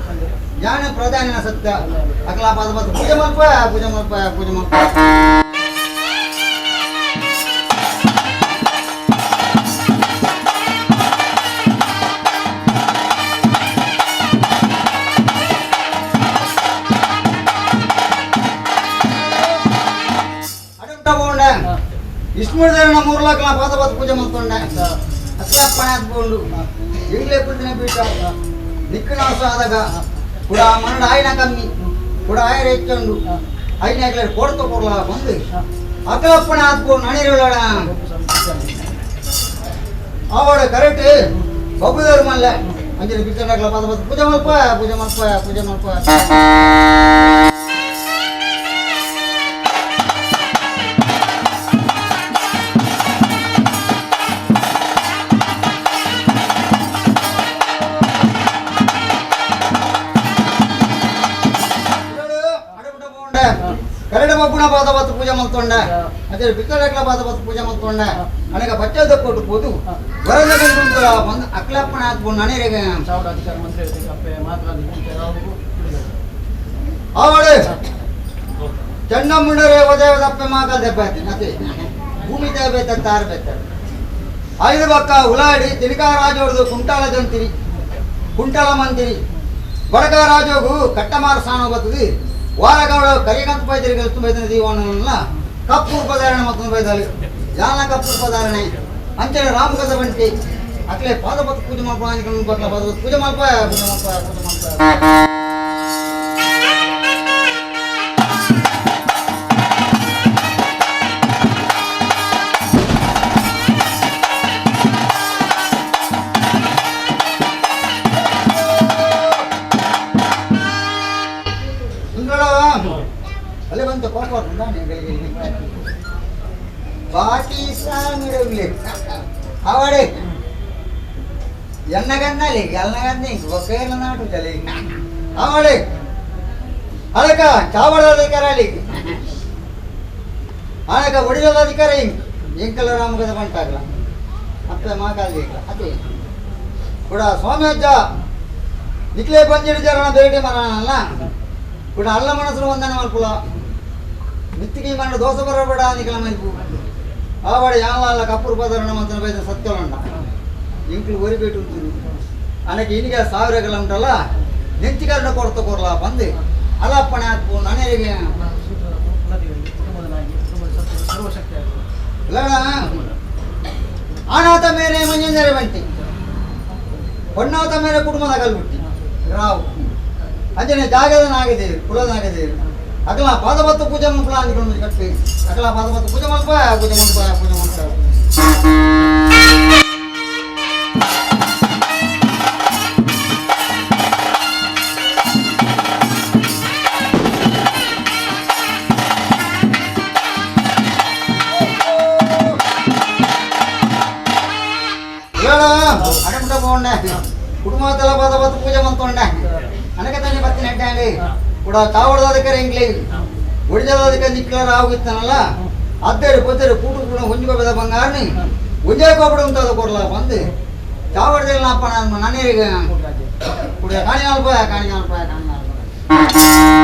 ಯಾನ ಪ್ರಧಾನ ಸತ್ಯ ಅಕ್ಲ ಪಾದಪತ್ರ ಪೂಜೆ ಮಲ್ಪ ಪೂಜೆ ಮಲ್ಪ ಪೂಜೆ ಮಲ್ಪ. ವಿಷ್ಣುದೇವನ ಮೂರು ಲಕ್ಷ ಪಾದಪತ್ರ ಪೂಜೆ ಮಾಡ್ಕೊಂಡೆ ಅಕ್ಲಪ್ಪಣ ಅದ್ಕೊಂಡು ಇಂಗ್ಲೇ ಪೂಜೆ ಪೀಠ ನಿಕ್ಕಿನ ಆದಾಗ ಕೂಡ ಮನ್ನಡ ಆಯ್ನ ಕಮ್ಮಿ ಕೂಡ ಆಯರ ಹೆಚ್ಚಂಡು ಐನ ಕೊಡ್ತ ಕೊಡ್ಲ ಬಂದು ಅಕ್ಲಪ್ಪಣ ಆದ್ಕೊಂಡು ನಣಿರುಳಣ ಅವಡ ಕರೆಕ್ಟ್ ಬಬ್ಬುದೇವ್ರ ಮಲ್ಲ ಅಂಜಲಿ ಬಿಚ್ಚಂಡಕ್ಲ ಪಾದಪತ್ರ ಪೂಜೆ ಮಲ್ಪ ಪೂಜೆ ಮಲ್ಪ ಪೂಜೆ ಮಲ್ಪ. ಕರಡ ಬಬ್ಬುನ ಪಾದಪತ್ರ ಪೂಜೆ ಮಾಡ್ಕೊಂಡೆ ಅದೇ ಬಿತ್ತಡಕ್ಲ ಪಾದಪತ್ರ ಪೂಜೆ ಮಾಡ್ಕೊಂಡೆ ಅನಗ ಬಚ್ಚದ ಕೊಟ್ಟು ಪೋದು ಬರದ ಬಂದು ಅಕ್ಲಪ್ಪಣ ಹಾಕ್ಕೊಂಡು ನನಗೆ ಅವಳು ಚಂಡಮುಂಡರೇ ಉದಯದಪ್ಪೆ ಮಾಕಲ್ ದೆಬ್ಬ ಅದೇ ಭೂಮಿ ದೇಬೇತ ತಾರು ಬೇತ ಐದು ಪಕ್ಕ ಉಲಾಡಿ ತಿನಿಕಾ ರಾಜೋರ್ದು ಕುಂಟಾಲ ಜಂತಿರಿ ಕುಂಟಾಲ ಮಂದಿರಿ ಬಡಕ ರಾಜೋಗು ಕಟ್ಟಮಾರ ಸಾಣ ಬರ್ತದೆ ವಾರಗೌಡ ಕರಿಗಂತ ಪೈದರಿಗೆ ತುಂಬ ದೀವಣ್ಣ ಕಪ್ಪು ಉಪಧಾರಣೆ ಮತ್ತೊಂದು ಬೈದಾలి ಯಾನ ಕಪ್ಪು ಉಪಧಾರಣೆ ಅಂಚನೆ ರಾಮಕಥ ಬಂಟಿ ಅಕ್ಲೆ ಪಾದಪತ್ರ ಪೂಜೆ ಮಲ್ಪ ಪಾದಪತ್ರ ಪೂಜೆ ಮಲ್ಪ ಪೂಜೆ ಮಲ್ಪ ಪೂಜೆ ಮಲ್ಪ. ಅಲ್ಲೇ ಬಂತು ಕೋಪ ಬಾಕಿ ಅವಡೆ ಎನ್ನಗನ್ನಲಿ ಎನ್ನಗನ್ನ ಒಕ್ಕೇಲ ನಾಟು ಚಲಿ ಅವಡೆ ಅಳಕ ಚಾವಡ ಅಧಿಕಾರ ಆನಕ ಒಡಿದ ಅಧಿಕಾರ ಎಂಕಲ ರಾಮಕದ ಬಂಟಾಗಲ ಅಪ್ಪ ಮಾಕಾಲಿ ಅದೇ ಕೂಡ ಸ್ವಾಮಿ ಅಜ್ಜ ನಿಕ್ಲೆ ಪಂಜಿಡಿ ಜರಣ ಬೇಟೆ ಮರಣ ಕೂಡ ಅಲ್ಲ ಮನಸ್ಸು ವಂದನೆ ಮಲ್ಪುಲ ಮಿತ್ತಿಗೆ ಮರಣ ದೋಸೆ ಬರಬೇಡ ನಿಕಲ ಮೈಪು ಆವಾಡ ಯಾವಲ್ಲ ಕಪ್ಪುರು ಪದರಣ ಮಂತನ ಬೈದ ಸತ್ಯಲಂಡ ಇಂಕ್ಲು ಒರಿಬೇಟು ಉಂಟು ಅನಕ್ಕೆ ಇನಿಗೆ ಸಾವಿರಗಳ ಉಂಟಲ್ಲ ನೆಂಚಿಗಾರನ ಕೊಡ್ತ ಕೊರ್ಲ ಬಂದು ಅಲಪ್ಪಣೆ ಹಾಕು ನನಗೆ ಅನಾಥ ಮೇರೆ ಮಂಜಂಜರೆ ಬಂಟಿ ಹೊನ್ನಾತ ಮೇರೆ ಕುಟುಂಬದ ಕಲ್ಬಿಟ್ಟಿ ರಾವು ಅಂಜನೆ ಜಾಗದ ನಾಗದೇವಿ ಕುಲದ ನಾಗದೇವಿ ಅಗಲ ಪಾದಪತ್ತು ಪೂಜೆ ಮಲ್ಪಲ ಅಂದ್ಕೊಂಡು ಕಟ್ಟಿ ಅಗಲ ಪಾದಪತ್ತು ಪೂಜೆ ಮಲ್ಪ ಪೂಜೆ ಮಲ್ಪ ಪೂಜೆ ಮಲ್ಪ ಅಡಮುಟ పోంಡೆ ಕುಟುಂಬದಲ್ಲ ಪಾದಪತ್ತು ಪೂಜೆ ಮಲ್ತೊಂಡೆ ಅನಕ ತಾನೆ ಬತ್ತಿನ ಅಡ್ಡಾಂಡಿ ಕೂಡ ಕಾವಡದ దగ్గర ಇಂಗ್ಲಿ ಒಡಿಜದ దగ్గర ನಿಕ್ಕಲ ರಾವು ಇತ್ತನಲ್ಲ ಅದ್ದೇರು ಪೊತ್ತೇರು ಕೂಟು ಕೂಡ ಹೊಂಜುಕೋಬೇದ ಬಂಗಾರನಿ ಒಂಜೇ ಕೋಪಡ ಉಂಟಾದ ಕೊರ್ಲ ಬಂದು ಚಾವಡದಲ್ಲಿ ಅಪ್ಪ ನಾನು ನನಗೆ ಕುಡಿಯ ಕಾಣಿನಾಲ್ಪಾಯ ಕಾಣಿನಾಲ್ಪಾಯ ಕಾಣಿನಾಲ್ಪಾಯ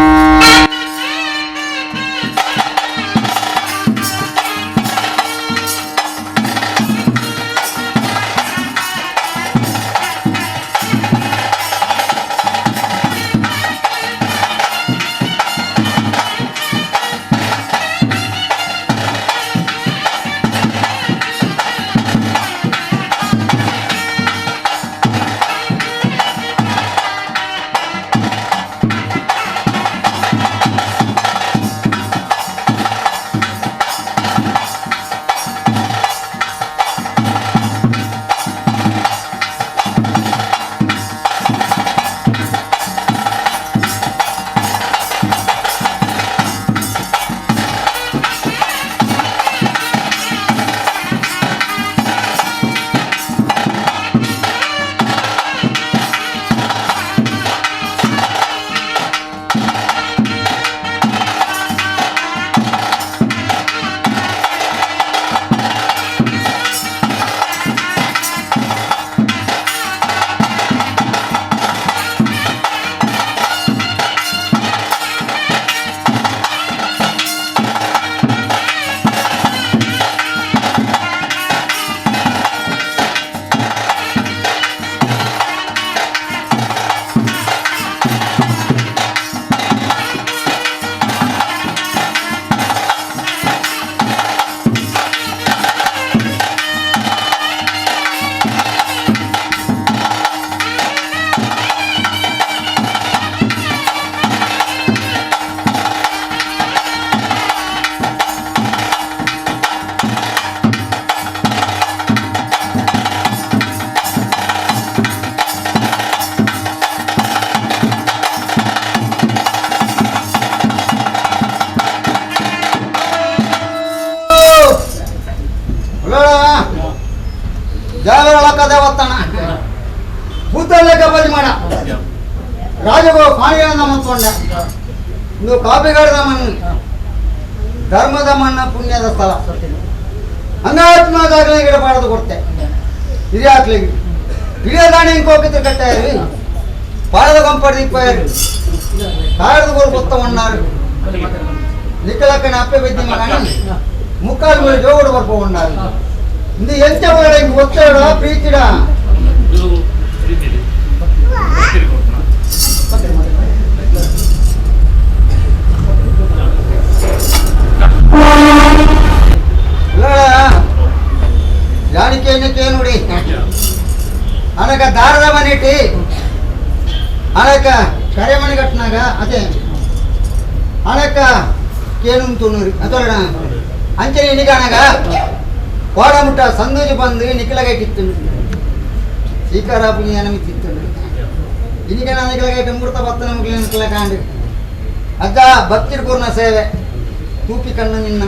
ದೇವಸ್ಥಾನ ಭೂತಲೆಕ್ಕ ಬಲಿ ಮಾಡ ರಾಜಗೋ ಕಾಣಿಗಳನ್ನ ಮಂತ್ಕೊಂಡೆ ಇಂದು ಕಾಪಿಗಾಡದ ಮಣ್ಣು ಧರ್ಮದ ಮಣ್ಣ ಪುಣ್ಯದ ಸ್ಥಳ ಅಂಗಾತ್ಮದಾಗಲೇ ಗಿಡ ಪಾಡದು ಕೊಡ್ತೆ ಹಿರಿಯಾಕ್ಲಿಗೆ ಹಿರಿಯದಾಣಿ ಇಂಕೋಕಿದ್ರೆ ಕಟ್ಟಾರಿ ಪಾಡದ ಕಂಪಡಿ ಇಪ್ಪಾರು ಕಾಡದ ಗೋರು ಕೊತ್ತ ಉಣ್ಣಾರು ನಿಕ್ಕಲಕ್ಕನೆ ಅಪ್ಪೆ ಬಿದ್ದಿ ಮಗನಿ ಮುಕ್ಕಾಲು ಮೇಲೆ ಜೋಗುಡು ಬರ್ಪ ಉಣ್ಣಾರು ಇಂದು ಎಂಚ ಬೇಡ ಹಿಂಗೆ ಒತ್ತಡ ಪ್ರೀತಿಡ ಜಾಣಿಕೆ ನೋಡಿ అనక దారద మనేటి అనక కరేమణి కట్టినాక అదే అనక కేనుంతున్నూరి అతోడ అంచెని ఎన్నికనగా కోడముట్ట సందూజి పందు నిక్కలగైటిత్తుండు సీకారాపు ఎనమితిత్తుండు ఇనికన నిక్కలగైట ముడత బత్తన ముగిలిన నిక్కల ಅಜ್ಜ ಭಕ್ತಿರ್ ಕೂರ್ನ ಸೇವೆ ತೂಪಿ ಕಣ್ಣು ನಿನ್ನ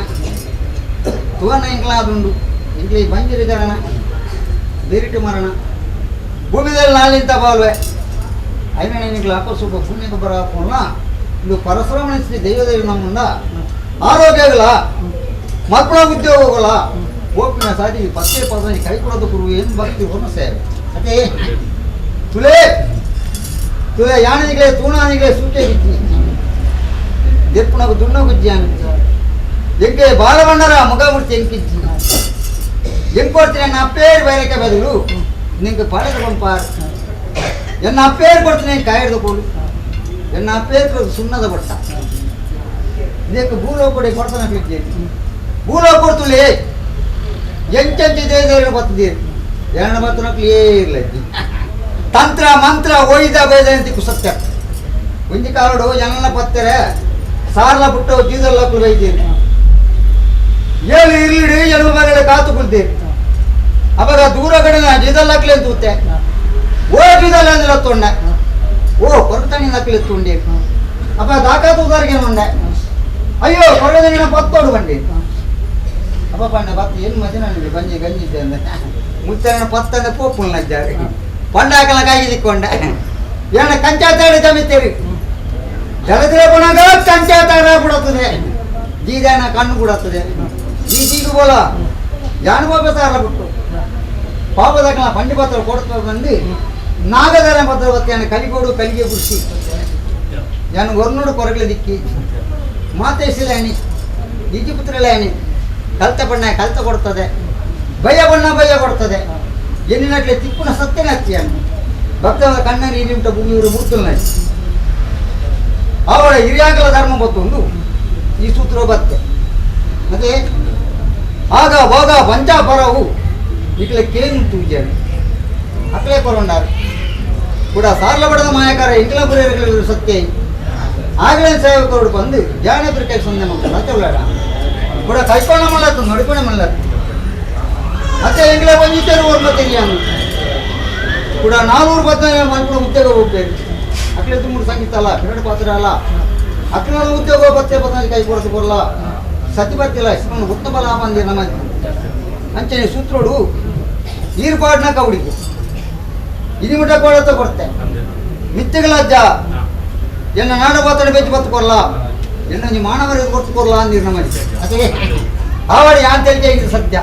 ತುವನ್ನ ಇಂಕ್ಲಾದುಂಡು ಇಂಕ್ಲಿ ಬಂಜಿರಿ ಜರಣ ಬಿರಿಟು ಮರಣ ಭೂಮಿದಲ್ಲಿ ನಾಲಿಂತ ಬಾಲ್ವೆ అయినా నేను ఇంట్లో అప్ప ಪುಣ್ಯ ಗೊಬ್ಬರ ಹಾಕೋಣ ಇದು ಪರಶುರಾಮನ ಶ್ರೀ ದೈವದೇವಿ ನಮ್ಮನ್ನ ಆರೋಗ್ಯಗಳ ಮಕ್ಕಳ ಉದ್ಯೋಗಗಳ ಓಪಿನ ಸಾಧಿ ಪತ್ತೆ ಪದ ಕೈ ಕೊಡೋದು ಗುರು ಏನು ಭಕ್ತಿ ಹೊರ ಸೇವೆ ಅದೇ ತುಲೇ ಯಾನಿಗಳೇ ತೂಣಾನಿಗಳೇ ಸೂಚೆ ಗಿಜ್ಜಿ ದೆಪ್ಪುನಗು ದುಣ್ಣ ಗುಜ್ಜಿಯಾನು ಎಂಕೆ ಬಾಲವಣ್ಣರ ಮುಖಮೂರ್ತಿ ಎಂಕಿಜ್ಜಿ ಎಂಕೊಡ್ತೀನಿ ನನ್ನ ಅಪ್ಪೇರು ಬೈರಕ್ಕೆ ಬದಲು ನಿಂಗೆ ಪಡೆದು ಕೊಂಪಾರ್ ಎನ್ನ ಅಪ್ಪೇರು ಕೊಡ್ತೀನಿ ಕಾಯ್ದು ಕೊಡು ಎನ್ನ ಅಪ್ಪೇರು ಸುಣ್ಣದ ಬಟ್ಟ ಇದಕ್ಕೆ ಭೂಲೋಕಡೆ ಕೊಡ್ತಾನೆ ಕ್ಲಿಕ್ ಭೂಲೋಕ ಕೊಡ್ತುಲೇ ಎಂಚಂಚಿ ದೇವರು ಬರ್ತದೆ ಎರಡು ಬರ್ತನ ಕ್ಲಿಯರ್ ತಂತ್ರ ಮಂತ್ರ ಒಯ್ದ ಬೈದ ಅಂತ ಸತ್ಯ ಒಂಜಿ ಕಾಲಡು ಜನನ ಪತ್ತೆರೆ ಸಾರ್ಲ ಬಿಟ್ಟು ಜೀದಲ್ಲ ಬೈದೀರಿ ಏಳು ಇರ್ಲಿಡಿ ಎಲುಬು ಮಗಳ ಕಾತು ಕುಲ್ತೀರಿ ಅವಾಗ ದೂರ ಕಡೆ ಜೀದಲ್ಲಾಕ್ಲೆ ಅಂತ ಊತೆ ಓ ಜೀದಲ್ಲ ಅಂದ್ರೆ ತೊಂಡೆ ಓ ಕೊರತಾಣಿ ನಕ್ಲೆ ತುಂಡಿ ಅಪ್ಪ ದಾಕಾತು ಉದಾರಿಗೆ ಉಂಡೆ ಅಯ್ಯೋ ಕೊರಗದ ಪತ್ತೋಡು ಬಂಡಿ ಅಪ್ಪ ಪಂಡ ಪತ್ತು ಏನು ಮಜೆ ನನಗೆ ಬಂಜಿ ಗಂಜಿದ್ದೆ ಅಂದೆ ಮುತ್ತಣ್ಣ ಪತ್ತಂದ ಪೋಪುಲ್ ನಜ್ಜಾರಿ ಪಂಡ ಹಾಕಲ ಕಾಯಿ ದಿಕ್ಕೊಂಡೆ ಏನ ಕಂಚಾತಾಡಿ ತಮಿತೇರಿ ದಳದ್ರೆ ಪುಣಗ ಕಂಚಾತಾರ ಬಿಡತ್ತದೆ ಜೀದಾನ ಕಣ್ಣು ಬಿಡತ್ತದೆ ಈ ಜೀಗು ಬೋಲ ಯಾನು ಬೋಪೆ ಬಿಟ್ಟು ಪಾಪದಾಕಲ ಪಂಡಿ ಪತ್ರ ಕೊಡ್ತಾ ಬಂದು ನಾಗದರ ಪತ್ರ ಬತ್ತಿಯಾನ ಕಲಿಗೋಡು ಕಲಿಗೆ ಗುಡಿಸಿ ಯಾನು ಹೊರ್ನೋಡು ಕೊರಗಲೆ ದಿಕ್ಕಿ ಮಾತೇಸಿಲೇನಿ ಈಜಿಪುತ್ರಲೇನಿ ಕಲ್ತ ಬಣ್ಣ ಕಲ್ತ ಕೊಡ್ತದೆ ಭಯ ಬಣ್ಣ ಭಯ ಕೊಡ್ತದೆ ಎನ್ನಿನಟ್ಲೆ ತಿಪ್ಪುನ ಸತ್ಯನ ಹತ್ತಿಯನ್ನು ಭಕ್ತನ ಕಣ್ಣ ನೀರಿಂಟ ಭೂಮಿಯವರು ಮೂರ್ತುಲ್ನ ಅವಳ ಹಿರಿಯಾಗಲ ಧರ್ಮ ಬತ್ತೊಂದು ಈ ಸೂತ್ರ ಬತ್ತೆ ಮತ್ತೆ ಆಗ ಭೋಗ ಪಂಚಾಪರವು ಇಟ್ಲೆ ಕೇನು ತೂಜಾನೆ ಅಕ್ಲೆ ಕೊರೊಂಡಾರು ಕೂಡ ಸಾರ್ಲ ಬಡದ ಮಾಯಕಾರ ಇಂಗ್ಲಪುರ ಸತ್ಯ ಆಗಲೇ ಸೇವಕರು ಬಂದು ಜಾಣಪುರ ಕೈ ಸೊನ್ನೆ ಮಕ್ಕಳು ಅತ್ತೆ ಕೂಡ ಕೈಕೊಂಡ ಮಲ್ಲತ್ತು ನಡಿಕೊಂಡ ಮಲ್ಲತ್ತು ಅತ್ತೆ ಎಂಗ್ಲ ಬಂದಿತ್ತೇರು ಓರ್ಮ ತೆಗಿಯಾನು ಕೂಡ ನಾನೂರು ಬತ್ತ ಮಲ್ಪುಣ ಉದ್ಯೋಗ ಹೋಗ್ಬೇಕು ಅಕ್ಲೆ ತುಮೂರು ಸಂಗೀತ ಅಲ್ಲ ಪಿರಡು ಪಾತ್ರ ಅಲ್ಲ ಅಕ್ಲ ಉದ್ಯೋಗ ಬತ್ತೆ ಬತ್ತ ಕೈ ಕೊಡತು ಕೊರಲ ಸತಿ ಬರ್ತಿಲ್ಲ ಶಿವನ ಉತ್ತಮ ಬಲ ಬಂದಿ ನಮ್ಮ ಅಂಚನೆ ಸೂತ್ರೋಡು ನೀರು ಪಾಡ್ನ ಕವಡಿಗೆ ಇನಿಮುಟ ಕೊಡತ ಕೊಡ್ತೆ ಮಿತ್ತೆಗಳಜ್ಜ ಎನ್ನ ನಾಡ ಬಾತಡ ಬೆಚ್ಚ ಬತ್ತು ಕೊರ್ಲ ಎನ್ನ ನೀ ಮಾನವರಿಗೆ ಕೊಟ್ಟು ಕೊರ್ಲ ಅಂದಿರ್ ನಮ್ಮ ಅದೇ ಆವಡಿ ಯಾನ್ తెలిಕೆ ಇದು ಸತ್ಯ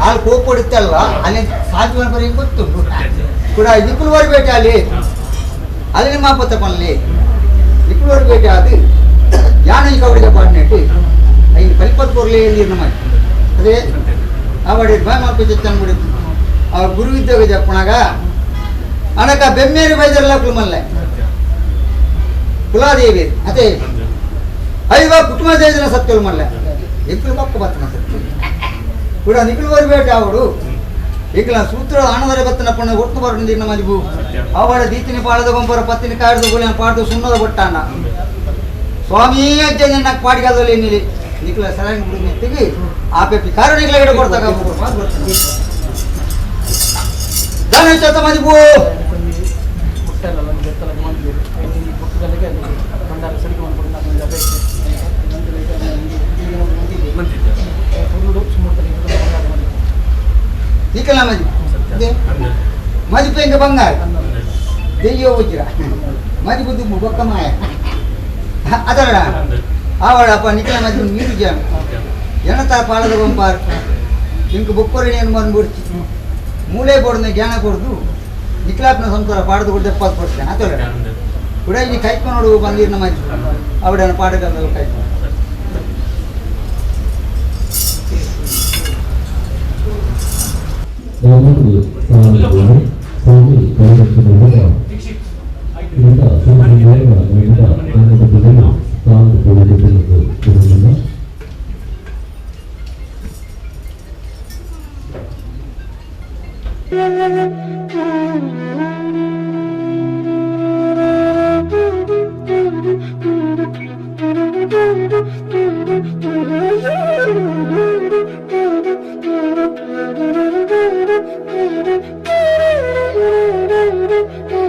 ಆಲ್ ಕೋಪಡಿತ್ತಲ್ಲ ಅಲ್ಲಿ ಸಾಧ್ಯ ಬರೀ ಗೊತ್ತು ಕೂಡ ಇಕ್ಕುಲು ಬರಬೇಕು ಅಲ್ಲಿ ಅಲ್ಲಿ ನಿಮ್ಮ ಪತ್ತ ಪನ್ಲಿ ಇಕ್ಕುಲು ಬರಬೇಕು ಅದು ಯಾನ ಕವಡಿಗೆ ಪಾಡ್ನೆಟ್ಟು ಐದು ಕಲಿಪತ್ ಕೊರ್ಲಿ ಅಂದಿರ್ ನಮ್ಮ ಅದೇ ಆವಡಿ ಭಯ ಮಾಡ್ಕೊಚ್ಚ ಬಿಡಿ ಆ ಗುರು ವಿದ್ಯೋಗ చెప్పನಾಗ అనక బెమ్మేరు బైదర్ల కులమల్లె ಕುಲಾದೇವಿ ಅದೇ ಐವ ಕುಟುಂಬ ದೇಜನ ಸತ್ಯలు ಮಲ್ಲೆ ಎಂకులు పక్క బత్తన సత్యం ಕೂಡ ನಿకులు ಬರಬೇಟ ಅವಡು ಈಗಲ ಸೂತ್ರ ಆನಂದರ ಬತ್ತನ ಪಣ್ಣ ಒಟ್ಟು ಬರ ನಮ್ಮ ಮದಿಬು ಅವಡ ದೀತಿನಿ ಪಾಳದ ಗೊಂಬರ ಪತ್ತಿನಿ ಕಾಡ್ದು ಗುಳಿ ಪಾಡ್ದು ಸುಣ್ಣದ ಬೊಟ್ಟಾಣ ಸ್ವಾಮಿ ಅಜ್ಜ నాకు ಪಾಡಿಗಾದಲ್ಲಿ ನಿಲಿ ನಿಕ್ಲ ಸರಾಂಗ್ ಬಿಡು ಮೆತ್ತಿಗೆ ಆ ಪೆಪ್ಪಿ ಕಾರಣಿಗಳ ಗಿಡ ಕೊಡ್ತಾಗ ದಾನ ಚತ ಮದಿಬು ನಿಕಲ ಮದಿ ಮದಿಪು ಎಂಗ ಬಂಗಾರ ದೆಯ್ಯೋ ವಜ್ರ ಮದಿಪು ದುಂಬು ಬೊಕ್ಕ ಮಾಯ ಅದರ ಆವಳಪ್ಪ ನಿಕಲ ಮದಿ ನೀರು ಜಾನು ಎಣತ ಪಾಳದ ಗೊಂಪಾರ್ ಇಂಕ ಬೊಕ್ಕೊರಿಣಿ ಅನ್ನು ಬಂದ್ಬಿಡ್ಚಿ ಮೂಲೆ ಕೊಡ್ದು ಜ್ಞಾನ ಕೊಡ್ದು ನಿಕ್ಲಾಪ್ನ ಸಂಸಾರ ಪಾಡದು ಕೊಡ್ದು ಎಪ್ಪತ್ತು ಕೊಡ್ತೇನೆ ಆತೋಡ ಕೂಡ ಇಲ್ಲಿ ಕೈಕೊಂಡು ಬಂದಿರ್ನ ಮದಿ ಅವಡನ ಪಾಡಗಲ್ಲ ಕೈಕೊಂಡು Thank you.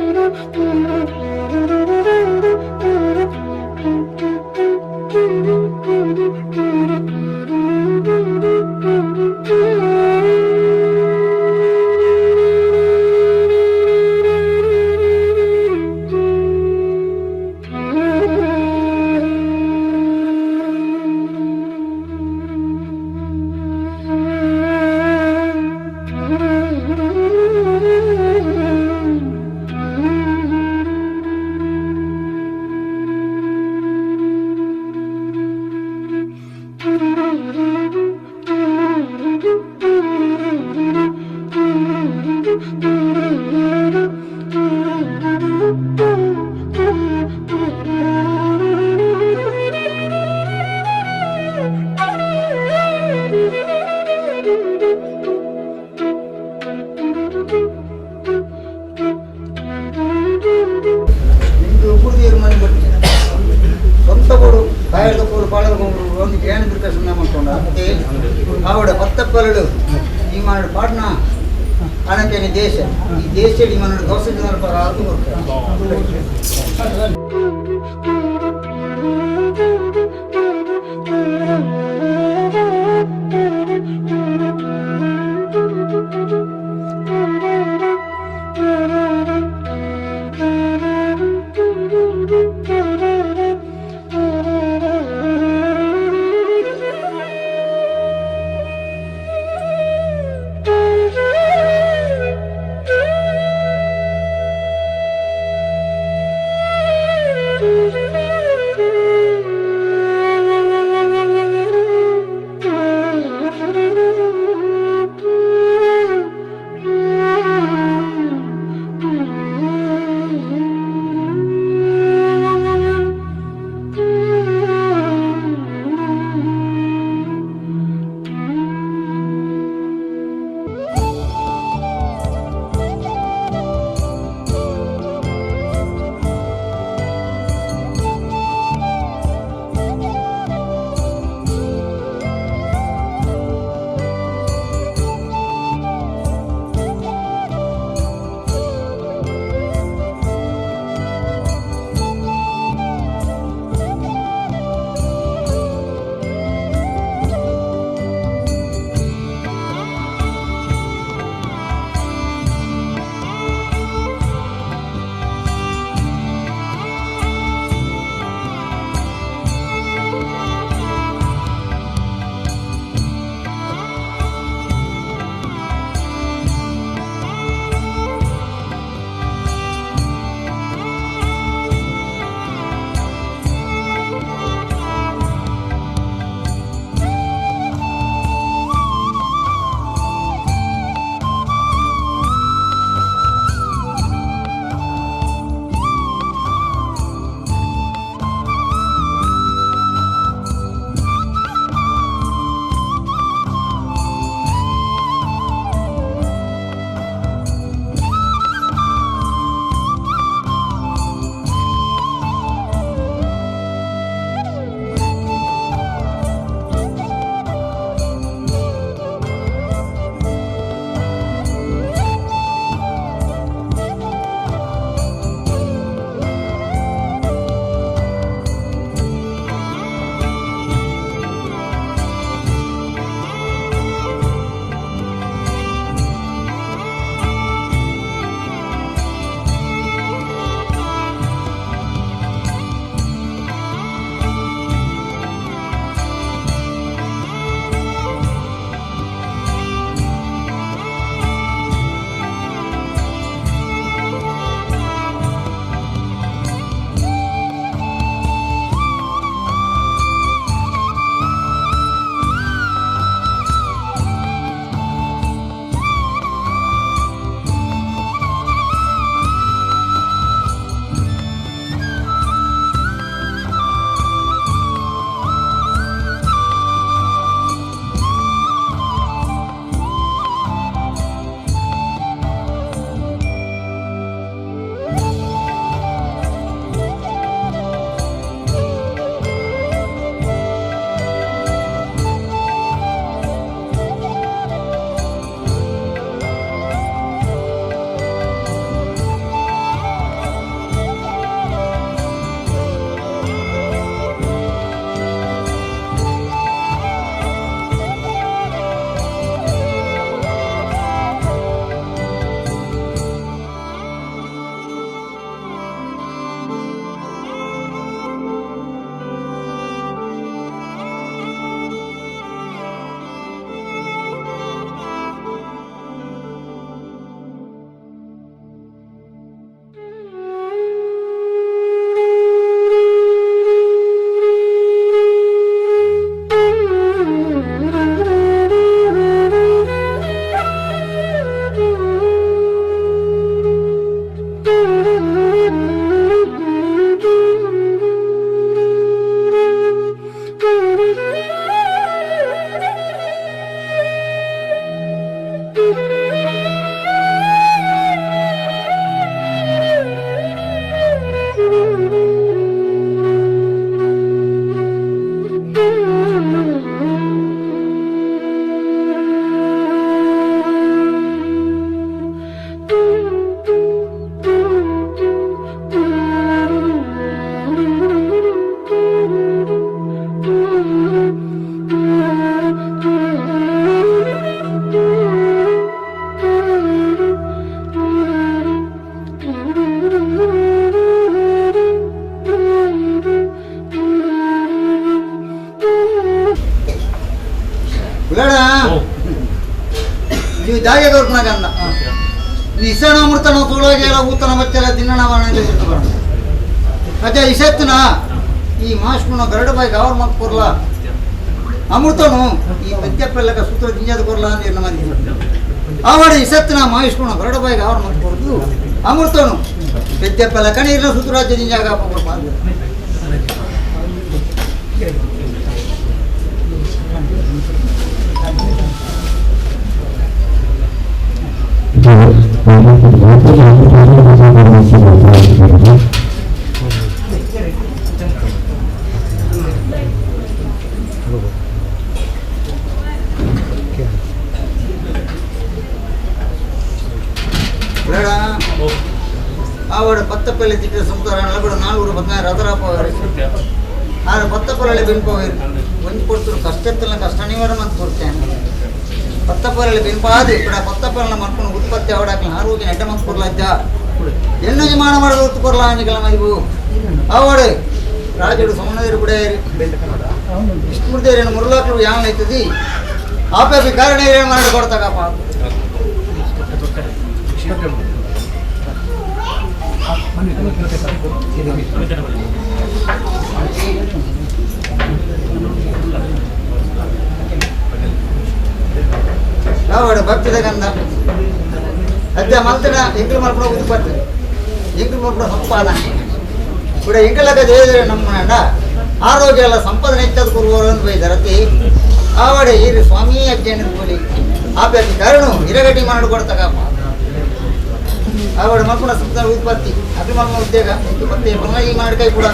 ಕಾವಡ ಪತ್ತಪ್ಪಲುಡು ಈ ಮಾಡು ಪಾಟ್ನ ಅನಕೇನಿ ದೇಶ ಈ ದೇಶ ಈ ಮನಡು ದೋಸೆ ಜನರ ಪರ ಅದು ಕೊಡ್ತಾರೆ. ನೀವು ಜಾಗೆ ಕೊರ್ಪುನ ಗಂದ ಇಸಣ ಅಮೃತನ ತೂಳಾಗೆಲ ಊತನ ಬಚ್ಚಲ ತಿನ್ನಣ ಬರೋಣ ಅದೇ ಇಸತ್ತನ ಈ ಮಾಸ್ಮನ ಗರಡ ಬಾಯಿ ಗಾವರ್ ಮಂತ್ ಕೊರ್ಲ ಅಮೃತನು ಈ ಪದ್ಯಪ್ಪೆಲ್ಲಕ ಸೂತ್ರ ದಿಂಜಾದ ಕೊರ್ಲ ಅಂತ ಮಂದಿ ಆವಾಡ ಇಸತ್ತನ ಮಾಯಿಷ್ಕುಣ ಗರಡ ಬಾಯಿ ಗಾವರ್ ಮಂತ್ ಕೊರ್ದು ಅಮೃತನು ಪದ್ಯಪ್ಪೆಲ್ಲ ಕಣೀರ್ನ ಸೂತ್ರರಾಜ್ಯ ದಿಂಜಾಗ ಕೊರ್ಪ. ಆವಾಡ ಪತ್ತಪಲ್ಲಿ ತಿಟ್ಟ ಸಂಸಾರ ನಲಬಡ ನಾಲ್ವರು ಪದ್ನಾರು ರಥರಾಪ ಆರು ಪತ್ತಪಲ್ಲಿ ಬೆನ್ಪೋವೇರು ಒಂಜಿ ಕೊಡ್ತರು ಕಷ್ಟ ಕಷ್ಟ ನಿವಾರ ಅಂತ ಕೊಡ್ತೇನೆ ಪತ್ತಪಲ್ಲಿ ಬೆನ್ಪಾದು ఇక్కడ ಪತ್ತಪಲ್ಲ ಮಲ್ಕೊಂಡು ಉತ್ಪತ್ತಿ ಅವಡಾಕಲ ಆರೋಗ್ಯ ನೆಡ್ಡ ಮಂತ್ ಕೊರ್ಲಜ್ಜ ಎಣ್ಣೆ ಮಾನ ಮಾಡೋದು ಒತ್ತು ಕೊರ್ಲ ಅನಿಕಲ ಮದಿವು ಆವಾಡು ರಾಜುಡು ಸೋಮನದಿರು ಕುಡಿಯರು ವಿಷ್ಣುದೇರೇನು ಮುರುಲಾಕ್ಲು ಯಾನ್ ಐತದಿ ಆಪೆ ಕಾರಣ ಏನು ಮಾಡಿ ಕೊಡ್ತಾಗಪ್ಪ. ಆವಾಡು ಭಕ್ತಿದ ಗಂಧ ಅಜ್ಜ ಮಲ್ತಡ ಎಂಕಲ್ ಮಲ್ಪಡ ಉತ್ಪತ್ತಿ ಎಂಕಲ್ ಮಲ್ಪಡ ಸಂಪಾದನೆ ಕೂಡ ಎಂಕಲಕ ದೇವರ ನಮ್ಮ ಆರೋಗ್ಯ ಎಲ್ಲ ಸಂಪಾದನೆ ಹೆಚ್ಚಾದ ಕುರುವರು ಅಂತ ಬೈದಾರತಿ ಆವಾಡೆ ಈರು ಸ್ವಾಮಿ ಅಜ್ಜನ ಕೂಲಿ ಆಪೆ ಕಾರಣ ಹಿರಗಟ್ಟಿ ಮಾಡಿ ಕೊಡ್ತಾಗಪ್ಪ. ಆವಾಡ ಮಲ್ಪುಣ ಸಂಪಾದನೆ ಉತ್ಪತ್ತಿ ಅದು ಮಲ್ಪನ ಉದ್ಯೋಗ ಇಂಕು ಮತ್ತೆ ಪುನಃ ಈ ಮಾಡಿ ಕೈ ಕೂಡ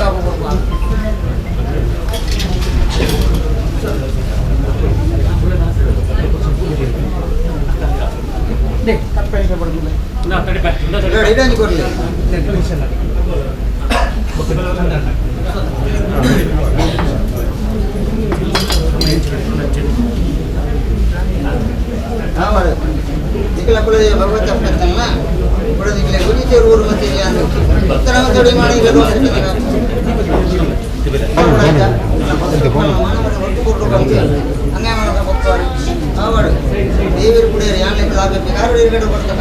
ಇಡಂಜಿ ಕೊರ್ಲಿ. ಆವಾಡ ನಿಖಲ ಕುಲದೇವ ಭಗವತ ಅಪ್ಪತ್ತಲ್ಲ ಕೂಡ ನಿಖಲ ಗುರಿತೇರು ಊರು ಮತ್ತೆ ಉತ್ತರ ತಡಿ ಮಾಡಿ ದೇವರು ಕೂಡ ಯಾನ್ ಲೆಕ್ಕ ಆಗಬೇಕು ಯಾರು ಎರಡು ಕೊಡ್ತಾರ.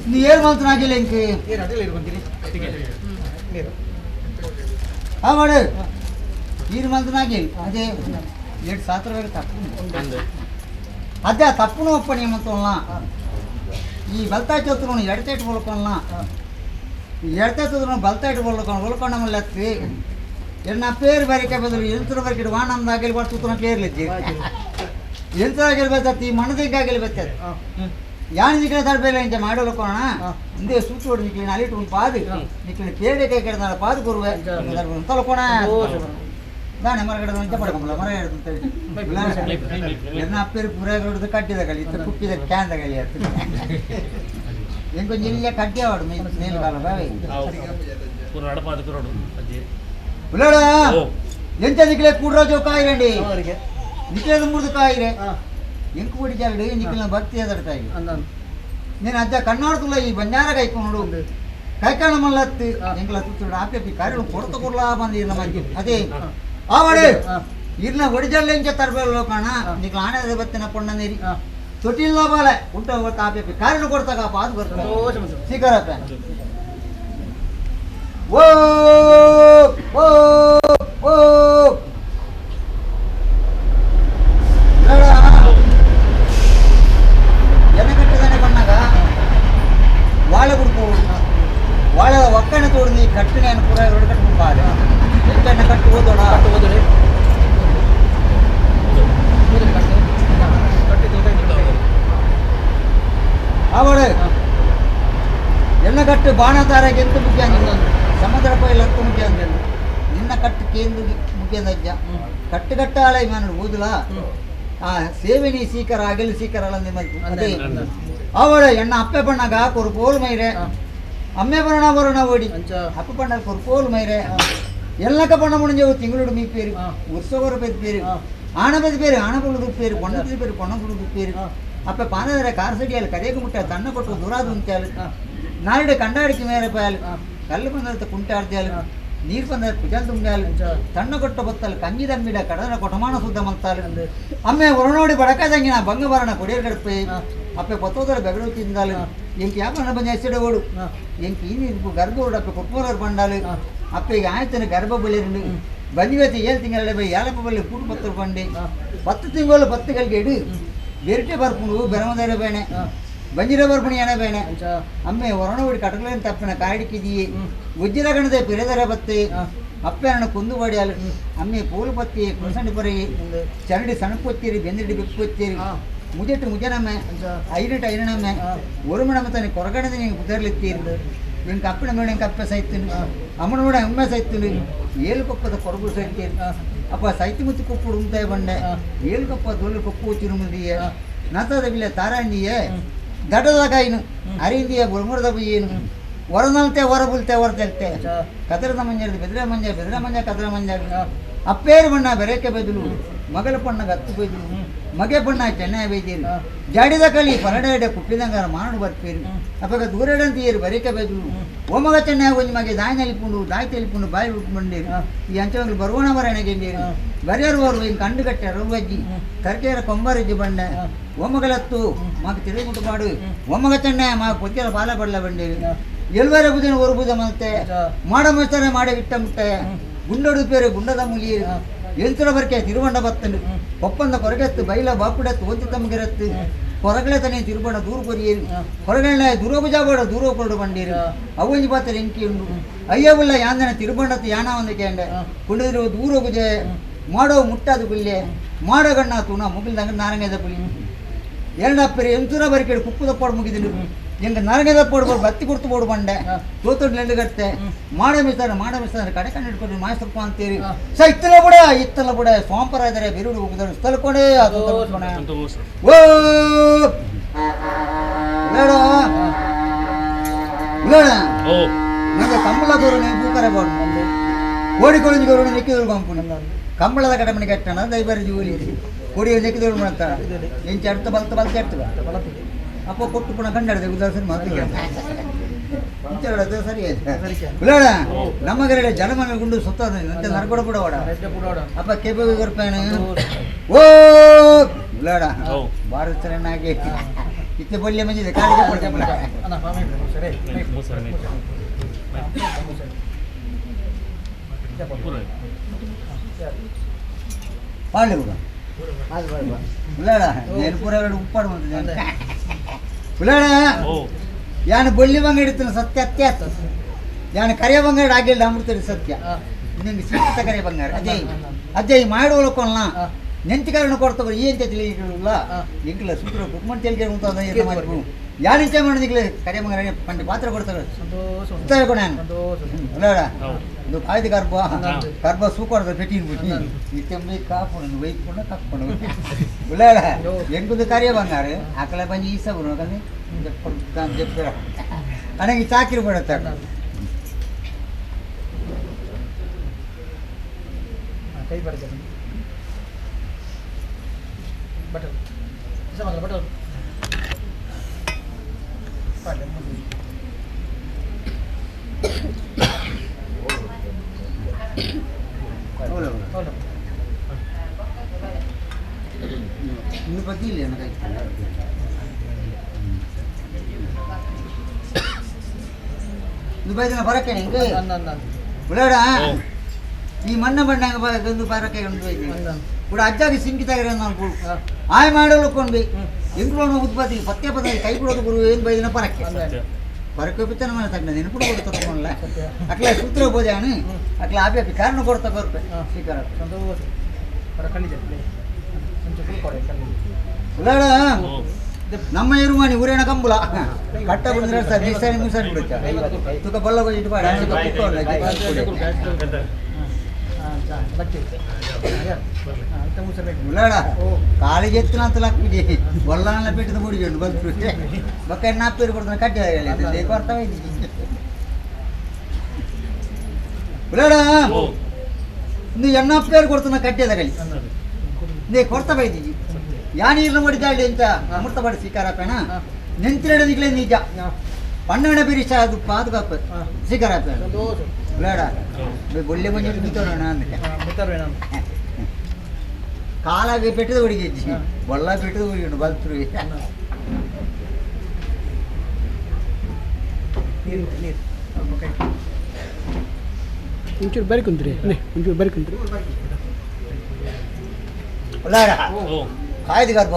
ನೀ ಏನು ಮಂತ್ರಾಗಿಲ್ಲ ಇಂಕೆ ಮಾಡು ನೀರು ಮಂತ್ರಾಗಿಲ್ಲ ಅದೇ ಏಳು ಸಾತ್ರ ತಪ್ಪು ಅದೇ ತಪ್ಪುನು ಒಪ್ಪ ನಿಮ್ಮಂತಲ್ಲ ಈ ಬಲ್ತಾಯಿ ಚೌತ್ರ ಎಡತೇಟ್ ಬಲ್ಕೊಲ್ಲ ಎಡತೆ ಚೌತ್ರ ಬಲ್ತಾಯಿಟ್ ಬಲ್ಕೊಂಡು ಬಲ್ಕೊಂಡ ಎತ್ತಿ ಎನ್ನ ಪೇರು ಬರಿಕೆ ಬದಲು ಎಂತರ ಬರಿಕೆ ವಾಣಂದಾಗಲಿ ಬರ್ತೂತನ ಪೇರ್ಲಿದ್ದಿ ಎಂತರ ಬರ್ತತಿ ಮಣ್ಣದಿಂಗಾಗಲಿ ಬರ್ತದೆ ಯಾನ್ ನಿಕ್ಲೆ ತಡಬೇಲೆ ಇಂಚ ಮಾಡೋಲಕೋಣ ಇಂದೇ ಸೂಚೋಡು ನಿಕ್ಲೆ ಅಲಿಟ್ ಉಂಟು ಪಾದು ನಿಕ್ಲೆ ಪೇಡೆ ಕೈ ಕೆಡದಾಳ ಪಾದು ಗುರುವೆ ತಲಕೋಣ ದಾನೆ ಮರಗಡೆ ಇಂಚ ಪಡ್ಕೊಂಬಲ್ಲ ಮರ ಎನ್ನ ಅಪ್ಪೇರು ಪುರಾಗಡ ಕಟ್ಟಿದ ಕಲಿ ಇತ್ತ ಕುಪ್ಪಿದ ಕ್ಯಾಂದ ಕಲಿ ಅತ್ತ ಎಂಕೊಂಚ ಇಲ್ಲೇ ಕಟ್ಟಿ ಆವಡು ಮೇಲ್ ಕಾಲ ಬಾವೆ ಉಳ್ಳಾಡ ಎಂತ ನಿಕ್ಲೆ ಕೂಡ್ರಾಜೋ ಕಾಯಿರಂಡಿ ನಿಕ್ಲೆ ಮುರಿದು ಕಾಯಿರೆ ಎಂಕು పొడి జాలడు నిఖిల భక్తి ఎదడతాయి. నేను అజ్జ కన్నాడుతుల ఈ బంజారా కైకొనుడు కైకాణ మల్లత్తి ఎంకల తుత్తుడు ఆపేపి కార్యం కొడత కుర్లా ಬಂది ಇರ್ನ ಮధ్య ಅದೇ ಆವಡೆ ಇರ್ನ ಒಡಿಜಲ್ಲೆ ಇಂಚ ತರಬೇಲು ಕಾಣ ನಿಕ್ಲ ಆಣೆ ಬತ್ತಿನ ಪೊಣ್ಣ ನೀರಿ ತೊಟ್ಟಿಲ್ಲ ಬಾಲೆ ಉಂಟ ತಾಪೆ ಕಾರಣ ಕೊಡ್ತಾಗ ಪಾದು ಬರ್ತಾರೆ ಸ್ವೀಕಾರಪ್ಪ ಓ ಓ ಓ ಎನಕಟ್ಟಿದಾನೆ ಬಣ್ಣಾಗ ವಾಳೆ ಬಿಡ್ಕೋ ವಾಳೆ ಒಕ್ಕಣೆ ತೋಡಿ ಕಟ್ಟಿನ ಪೂರ ಎರಡು ಕಟ್ಟು ಬಾರೆ ಎಂಟಣ್ಣ ಕಟ್ಟು ಓದೋಣ ಕಟ್ಟು ಓದೋಡಿ ಅವಳು ಎಣ್ಣ ಕಟ್ಟು ಬಾಣತಾರೆಗೆ ಎಂತ ಮುಖ್ಯ ಸಮುದ್ರ ಪೈಲ್ ಹತ್ತು ಮುಖ್ಯ ಅಂದ್ರೆ ನಿನ್ನ ಕಟ್ಟು ಕೇಂದ್ರ ಮುಖ್ಯ ಕಟ್ಟು ಕಟ್ಟಾಳೆ ನಾನು ಓದಲ ಆ ಸೇವೆ ನೀ ಸೀಕರ ಅಗಲು ಸೀಕರ ಅಲ್ಲ ಅದೇ ಅವಳು ಎಣ್ಣ ಅಪ್ಪೆ ಬಣ್ಣಗ ಕೊರು ಮೈರೆ ಅಮ್ಮೆ ಬರಣ ಬರೋಣ ಓಡಿ ಅಪ್ಪ ಬಣ್ಣ ಕೊರು ಮೈರೆ ಎಲ್ಲಕ್ಕ ಬಣ್ಣ ಮುಣಿಂಜವು ತಿಂಗಳು ಮೀಪೇರು ಉತ್ಸವರ ಪೇರು ಆಣ ಬದಿ പേര് ಆಣಬುಳುದು പേര് പൊണ്ണത്തിൽ പേര് പൊണ്ണകുളുದು പേര് ಅಪ್ಪ ಪಾನದರ ಕಾರ್ ಸಡಿಯಾಲು ಕರೆಯಕ್ಕೆ ಮುಟ್ಟ ತನ್ನ ಕೊಟ್ಟು ದೂರಾದು ఉంచాలి ನಾರುಡೆ ಕಂಡಾಡಿకి ಮೇರೆ ಪಾಯಾಲು ಕಲ್ಲು ಬಂದತ್ತ ಕುಂಟಾಡ್ತಾಲು ನೀರು ಬಂದ ಕುಜಲ್ ತುಂಬ್ಯಾಲು ತಣ್ಣ ಕೊಟ್ಟ ಬತ್ತಲು ಕಂಜಿ ದಮ್ಮಿಡ ಕಡನ ಕೊಟಮಾನ ಸುದ್ದ ಮಂತಾಲು ಅಮ್ಮೆ ಒರನೋಡಿ ಬಡಕಾದಂಗಿನ ಬಂಗ ಬರಣ ಕೊಡಿಯರ್ ಗಡಪೆ ಅಪ್ಪೆ ಕೊತ್ತೋದರ ಬೆಗಡು ತಿಂದಾಲು ಎಂಕ್ ಯಾಪನ ಬಂದ ಎಚ್ಚಡೆ ಓಡು ಎಂಕ್ ಇನ್ನು ಗರ್ಭ ಅಪ್ಪೆ ಕೊಪ್ಪೋರರ್ ಬಂಡಾಲು ಅಪ್ಪೆಗೆ ಆಯ್ತನ ಗರ್ಭ ಬಳಿರಂಡು ಬಂದಿವತಿ ಏಳು ತಿಂಗಳ ಬೈ ಏಳಪ್ಪ ಬಲ್ಲಿ ಕೂಡು ಪತ್ತರ ಬಂಡೆ 10 ತಿಂಗಳು 10 ಗಳಿಗೆ ಇಡು ಬೆರಟೆ ಬರ್ಪುಂಡು ಬೆರಮದರ ಬೇಣೆ ಬಂಜಿರ ಬರ್ಪುಣಿ ಎಣ ಬೇಣೆ ಅಮ್ಮೆ ಒರಣೋಡಿ ಕಟಕಲೇನು ತಪ್ಪಿನ ಕಾಡಿಕಿದಿಯೇ ಉಜ್ಜಿರ ಗಣದೆ ಪಿರೆದರ ಬತ್ತೆ ಅಪ್ಪೆನ ಕುಂದು ಬಡಿಯಾಲು ಅಮ್ಮೆ ಪೂಲು ಪತ್ತಿ ಕುಣಸಂಡಿ ಪೊರೆಯಿ ಚರಡಿ ಸಣಪೊತ್ತೀರಿ ಬೆಂದಿಡಿ ಬೆಪ್ಪೊತ್ತೀರಿ ಮುಜೆಟ್ಟು ಮುಜನಮ್ಮೆ ಐನೆಟ್ ಐನಮ್ಮೆ ಒರುಮಣಮ್ಮ ತನ್ನ ಕೊರಗಣದೆ ನೀವು ಕುದರ್ಲಿತ್ತೀರಿ ಇಂಕ ಅಪ್ಪನ ಮೇಡ ಇಂಕ ಅಪ್ಪೆ ಸೈತೀನಿ ಅಮ್ಮನ ಮೇಡ ಅಮ್ಮೆ ಸೈತೀನಿ ಏಳು ಕೊಪ್ಪದ ಕೊರಗು ಸೈತೀರಿ ಅಪ್ಪ ಸೈತಿ ಮುತ್ತಿ ಕೊಪ್ಪು ಉಂತಾಯ ಬಂಡೆ ಏಳು ಕೊಪ್ಪ ದೊಲ್ಲು ಕೊಪ್ಪು ತಿರುಮುಂದಿಯೇ ನತದ ಬಿಲ್ಲೆ ತಾರಾಂಡಿಯೇ ದಡದ ಕಾಯಿನು ಅರಿಂದಿಯ ಗುರುಮುರದ ಬುಯ್ಯೇನು ಹೊರನಲ್ತೆ ಹೊರ ಬುಲ್ತೆ ಹೊರತೆಲ್ತೆ ಕದರದ ಮಂಜ ಬೆದ್ರ ಮಂಜ ಬೆದ್ರ ಮಂಜ ಕದರ ಮಂಜ ಅಪ್ಪೇರು ಬಣ್ಣ ಬೆರೆಕೆ ಬದಲು ಮಗಳ ಪಣ್ಣ ಗತ್ತು ಬೈದಲು ಮಗೆ ಬಣ್ಣ ಚೆನ್ನೈ ಬೈದೀರಿ ಜಾಡಿದ ಕಳಿ ಪರಡೆ ಕುಪ್ಪಿದಂಗಾರ ಮಾಡು ಬರ್ಪೇರು ಅಪ್ಪಗ ದೂರಡಂತೀಯರು ಬರೇಕೆ ಬೈದಲು ಓಮಗ ಚೆನ್ನೈ ಒಂಜಿ ಮಗೆ ದಾಯಿ ನಲಿಪುಂಡು ದಾಯಿ ತೆಲಿಪುಂಡು ಬಾಯಿ ಬಿಟ್ಟು ಈ ಅಂಚವಂಗ್ಲು ಬರುವಣ ಬರಣಗೆಂಡೀರು ಬರೆಯರು ಅವರು ಹಿಂಗೆ ಕಂಡು ಕಟ್ಟೆ ರವ್ವಜ್ಜಿ ಕರ್ಕೇರ ಕೊಂಬರಜ್ಜಿ ಬಂಡೆ ಓಮಗಲತ್ತು ಮಾకు ತಿರುಗುಂಟು ಮಾಡು ಓಮಗ ಚೆನ್ನೈ ಮಾ ಕೊತ್ತಿರ ಬಾಲ ಬಡಲ ಬಂಡೀರು ಎಲ್ವರ ಬುದಿನ ஒரு ಬುದ ಮತ್ತೆ ಮಾಡ ಮಸ್ತಾರೆ ಮಾಡ ಇಟ್ಟ ಮುಟ್ಟೆ ಗುಂಡೊಡು ಪೇರು ಗುಂಡದ ಮುಲಿಯರು ಎಂತರ ಬರ್ಕೆ ತಿರುವಂಡ ಬತ್ತನು ಒಪ್ಪಂದ ಕೊರಗೆತ್ತು ಬೈಲ ಬಾಪುಡತ್ತು ಓದಿ ತಮಗಿರತ್ತು ಕೊರಗಳೆ ತನೆ ತಿರುಬಂಡ ದೂರು ಕೊರಿಯರು ಕೊರಗಳೆ ದೂರೋಗುಜಾಬೋಡ ದೂರೋ ಕೊರಡು ಬಂಡೀರು ಅವಂಜಿ ಪಾತ್ರ ಎಂಕಿ ಉಂಡು ಅಯ್ಯವುಲ್ಲ ಯಾಂದನ ತಿರುಬಂಡತ್ತು ಯಾನ ಒಂದು ಕೇಂಡ ಕುಂಡಿದ್ರು ದೂರೋಗುಜೆ ಮಾಡೋ ಮುಟ್ಟಾದು ಗುಲ್ಲೆ ಮಾಡೋ ಗಣ್ಣ ತೂಣ ಮುಗಿಲ್ದಂಗ ನಾರಂಗದ ಪುಲಿ ಎರಡಪ್ಪರಿ ಎಂತೂರ ಬರಿಕೇಡು ಕುಪ್ಪುದ ಪೋಡು ಮುಗಿದಿರು ಎಂಗ ನರಗದ ಪೋಡು ಬತ್ತಿ ಕೊಡ್ತು ಬೋಡು ಬಂಡೆ ತೋತೊಡ್ ನೆಂಡುಗಟ್ಟೆ ಮಾಡ ಮಿಸ್ತಾರ ಮಾಡ ಮಿಸ್ತಾರ ಕಡೆ ಕಣ್ಣು ಹಿಡ್ಕೊಂಡು ಮಾಯಸಪ್ಪ ಅಂತೀರಿ ಸ ಇತ್ತಲ ಬುಡ ಇತ್ತಲ ಬುಡ ಸೋಂಪರ ಇದ್ದಾರೆ ಬಿರುಡು ಹೋಗಿದ್ದಾರೆ ಸ್ಥಳಕೊಡೆ ಅದು ಓ ಬೇಡ ನಂಗೆ ಕಂಬಳ ಗೌರವ ಪೂಕರೆ ಬೋಡು ಕೋಡಿ ಕೊಳಿಂಜ ಗೌರವ ನೆಕ್ಕಿದಳು ಕಂಪುನಿ ಕಂಬಳದ ಕಡಮಣಿ ಕಟ್ಟಣ ದೈಬರಿ ಜೂಲಿ ಕೊಡಿ ನೆಕ್ಕಿದಳು ಮಾಡ್ತಾರ ಎಂಚ ಅಡ್ತ ಬಲ್ತ ಬಲ್ತ ಎಡ್ತದ ಅಪ್ಪ ಕೊಟ್ಟು ಪುನಃ ಕಂಡಾಡಿದೆ ಉದಾಸನ ಮಾತು ಸರಿ ಉಳ್ಳಾಡ ನಮ್ಮ ಗರಡೆ ಜನಮನ ಗುಂಡು ಸುತ್ತ ನರಗೊಡ ಬಿಡವಾಡ ಅಪ್ಪ ಕೆಬಿ ಕೊರ್ಪೇನು ಓ ಉಳ್ಳಾಡ ಭಾರತ ಸರನಾಗಿ ಇತ್ತೆ ಬಳ್ಳಿ ಮಂಜಿದೆ ಕಾಲಿಗೆ ಪಡ್ದೆ ಪಾಳೆ ಬಿಡ ಉಳ್ಳಾಡ నేను ಪೂರ ಉಪ್ಪಾಡು ಬಂದಿದೆ ಉಳ್ಳಾಡ ಯಾನು ಬಳ್ಳಿ ಬಂಗಡಿ ಸತ್ಯ ಅತ್ಯಾತ ಯಾನು ಕರಿಯ ಬಂಗಾರ ಆಗಿಲ್ಲ ಅಮೃತರಿ ಸತ್ಯ ನಿಂಗೆ ಸೀತ ಕರಿಯ ಬಂಗಾರ ಅದೇ ಅದೇ ಮಾಡುವಳಕೊಲ್ಲ ನೆಂತಿಕಾರಣ ಕೊಡ್ತವ್ರು ಈ ಅಂತ ತಿಳಿಯಿಲ್ಲ ಎಂಕಲ ಸೂತ್ರ ಕುಕ್ಮನ್ ತೆಲಿಗೆ ಉಂಟಾದ ಯಾನಿಂಚೆ ಮಾಡಿದಿಗ್ಲೆ ಕರಿಯ ಬಂಗಾರ ಪಂಡಿ ಪಾತ್ರ ಕೊಡ್ತಾರೆ ಸುತ್ತ ನಾನು ಉಳ್ಳಾಡ ಇದು ಕಾಯ್ದು ಗರ್ಭ ಗರ್ಭ ಸೂಕೊಡ್ದ ಪೆಟ್ಟಿನ ಬಿಟ್ಟು ಇತ್ತೆಂಬಿ ಕಾಪುಣ ವೈಪುಣ ಕಪ್ಪುಣ ಉಳ್ಳಾಡ ಎಂಕುದು ಕರಿಯ ಬಂಗಾರ ಆಕಳ ಬಂದು ಈಸ ಬರು చెప్పారు అనకి చాకిరి పడతాడు ಕೈ ಬರ್ತದೆ ಬಟರ್ ಬಟರ್ ಇನ್ನು ಬದ್ದಿ ಇಲ್ಲ ನನಗೆ ಇದು ಬರಕ್ಕೆ ನಿಂಗೆ ಉಳ್ಳಾಡ ಈ ಮಣ್ಣ ಬಣ್ಣಂಗ ಬಂದು ಬರಕ್ಕೆ ಉಂಟು ಕೂಡ ಅಜ್ಜಾಗಿ ಸಿಂಕಿತಾಗಿರೋ ನಾನು ಆಯ್ ಮಾಡಲು ಕೊಂಡ್ಬಿ ಎಂಕ್ಲೋಣ ಉತ್ಪತ್ತಿ ಪತ್ತೆ ಪದ ಕೈ ಕೊಡೋದು ಗುರು ಏನು ಬೈದಿನ ಪರಕ್ಕೆ ಪರಕ್ಕೆ ಬಿತ್ತನ ಮನೆ ತಗ್ನ ನೆನಪು ಕೊಡ್ತಾ ತಗೊಂಡ್ಲ ಅಕ್ಲ ಸೂತ್ರ ಬೋಜಾನು ಅಕ್ಲ ಆಪಿ ಆಪಿ ಕಾರಣ ಕೊಡ್ತಾ ಕೊರ್ಪೆ ಸ್ವೀಕಾರ ಉಳ್ಳಾಡ ನಮ್ಮ ಇರುವಾಣಿ ಊರೇಣ ಕಂಬುಲ ಕಟ್ಟ ಬಂದ್ರೆ ಸರ್ ನಿಸಾನಿ ಮುಸಾನಿ ಬಿಡುತ್ತ ತುಕ ಬಲ್ಲ ಬಜಿ ಇಟ್ಟು ಪಾಡ ಉಳ್ಳಾಡ ಕಾಲಿಗೆ ಎತ್ತಿನ ಅಂತ ಲಕ್ಕಿಡಿ ಬೊಲ್ಲಾನ ಪೆಟ್ಟಿದ ಮುಡಿಜುಂಡು ಬಂತು ಬೊಕ್ಕ ನಾಲ್ಕು ಕೊಡ್ತಾನೆ ಕಟ್ಟಿ ಉಳ್ಳಾಡ ಇಂದು ಎಣ್ಣ ಪೇರು ಕೊಡ್ತಾನೆ ಕಟ್ಟಿದ ಕಲಿ ನೇ ಕೊಡ್ತಾ ಬೈದಿ ಯಾನೀರ್ನ ಮಡಿದಾಳಿ ಅಂತ ಅಮೃತ ಬಡಿ ಸ್ವೀಕಾರಪ್ಪೇಣ ನೆಂತಿರಡದಿಗ್ಲೇ ನಿಜ ಪಣ್ಣಣ ಬಿರಿಸ ಅದು ಪಾದುಕಾಪ ಸ್ವೀಕಾರಪ್ಪೇಣ ಉಳ್ಳಾಡ ಬೊಳ್ಳೆ ಮಂಜು ಬಿತ್ತೋಣ ಅಂದ ಕಾಲಾಗಿ ಪೆಟ್ಟಿದ ಹುಡುಗಿ ಬೊಳ್ಳ ಪೆಟ್ಟಿದ ಹುಡುಗಿ ಬಲ್ತರು ಒಂಚೂರು ಬರಿ ಕುಂತ್ರಿ ಒಂಚೂರು ಬರಿ ಕುಂತ್ರಿ ಉಳ್ಳಾಡ ಕಾಯ್ದು ಗರ್ಭ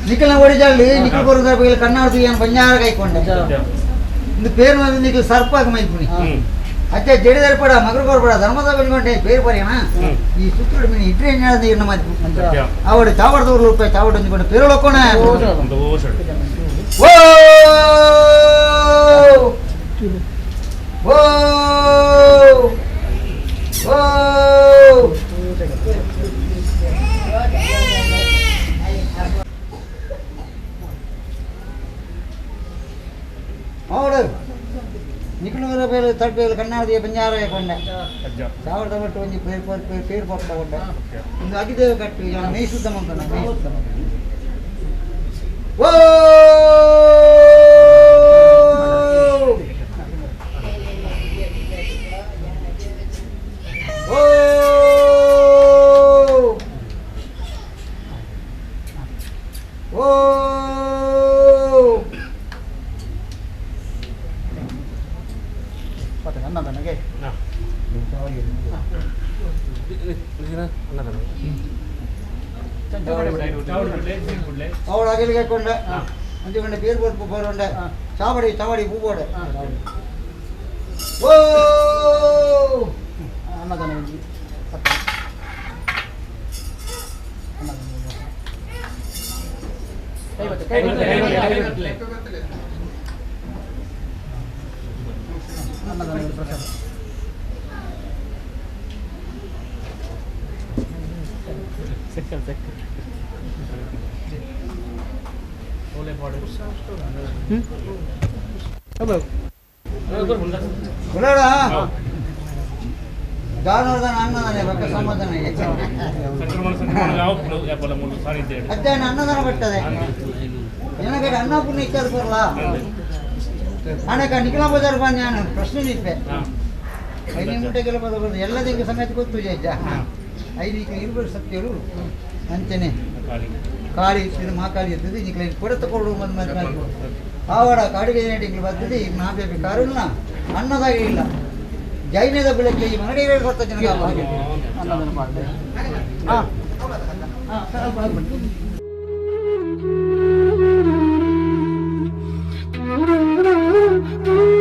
ನಿಖಲ್ನ ಓಡಿಜಾಳಿ ನಿಖಲ್ ಬರೋದ್ರ ಕಣ್ಣಾಡ್ದು ಏನು ಬಂಜಾರ ಕೈಕೊಂಡೆ ಇಂದು పేరు మీద నీకు సర్పాక మైపుని అచ్చా జడిదరిపడ మగరు కొరపడ ధర్మద పెనుకుంటే పేరు పరియనా ఈ సుత్రుడు మీ ఇట్రే ఏం మాది ఆవిడ చావడ దూరు రూపాయి చావడ ఉంచుకుంటే పేరు లొక్కోనే ఓ ఓ ఓ ಅವಳು ನಿಖಿಲ పేరు ತಡ್ಪೇರು ಕಣ್ಣಾಡಿ ಬಂಜಾರ ಕೊಂಡೆ ಸಾವಿರದ ಒಟ್ಟು ಒಂಜಿ ಪೇರು ಪೇರು ಪೇರು ಪೊಟ್ಟ ಕೊಂಡೆ ಒಂದು ಅಗಿದೇವ ಕಟ್ಟು ಮೇಯ್ ಶುದ್ಧ ಮಂತನ ಮೇಯ್ ಶುದ್ಧ ಓ ಓ ಓ ಅವಳು ಅಗಿಲಿಗೆ ಕೊಂಡೆ ಅಂಚುಕೊಂಡೆ ಪೇರು ಕೊಟ್ಟು ಪೋರುಂಡೆ ಚಾವಡಿ ಚಾವಡಿ ಪೂ ಪೋಡೆ ಓ ಅನ್ನದಾನ ಅನ್ನದಾನ ಪ್ರಸಾದ. ಉಳ್ಳಾಡ ದಾನೋರ್ದಾನ ಅನ್ನದಾನ ಬೊಕ್ಕ ಸಮಾಧಾನ. ಸಂಕ್ರಮಣ ಸಂಕ್ರಮಣ ಯಾವ ಮೂರು ಸಾರಿ. ಅಜ್ಜನ ಅನ್ನದಾನ ಬರ್ತದೆ. ಏನಕ್ಕೆ ಅನ್ನಪೂರ್ಣ ಇಚ್ಛಾದ ಬರಲ್ಲ ಅಣಕ ನಿಖಿಲ ಬಜಾರ್ ಬಾ. ನಾನು ಪ್ರಶ್ನೆ ನಿಪ್ಪೆ ಐದು ಮುಟ್ಟೆಗೆಲ್ಲ ಬದ ಎಲ್ಲದಕ್ಕೆ ಸಮೇತ ಗೊತ್ತು ಅಜ್ಜ. ಐದು ಇರ್ಬೇಕು ಸತ್ಯರು ಅಂಚನೆ. ಕಾಳಿ. ಕಾಳಿ ಇತ್ತಿದ್ದು, ಮಹಾಕಾಳಿ ಇರ್ತದೆ. ನಿಕ್ಲೆ ಕೊರತೆ ಕೊಡು ಬಂದು ಮತ್ತೆ ಆವಡ ಕಾಡಿಗೆ ಇಂಗ್ಲು ಬರ್ತದೆ. ಈಗ ನಾ ಬೇಕು ಕಾರುಣ್ಣ ಅನ್ನದಾಗ ಇಲ್ಲ ಜೈನದ ಬೆಳಗ್ಗೆ ಈ ಮನಡಿ ಕೊಡ್ತಾ ಜನ. ಅನ್ನದಾನ ಮಾಡಿದೆ. ಹಾಂ ಹಾಂ ಸ್ವಲ್ಪ ಹಾಕ್ಬಿಡಿ. Thank you.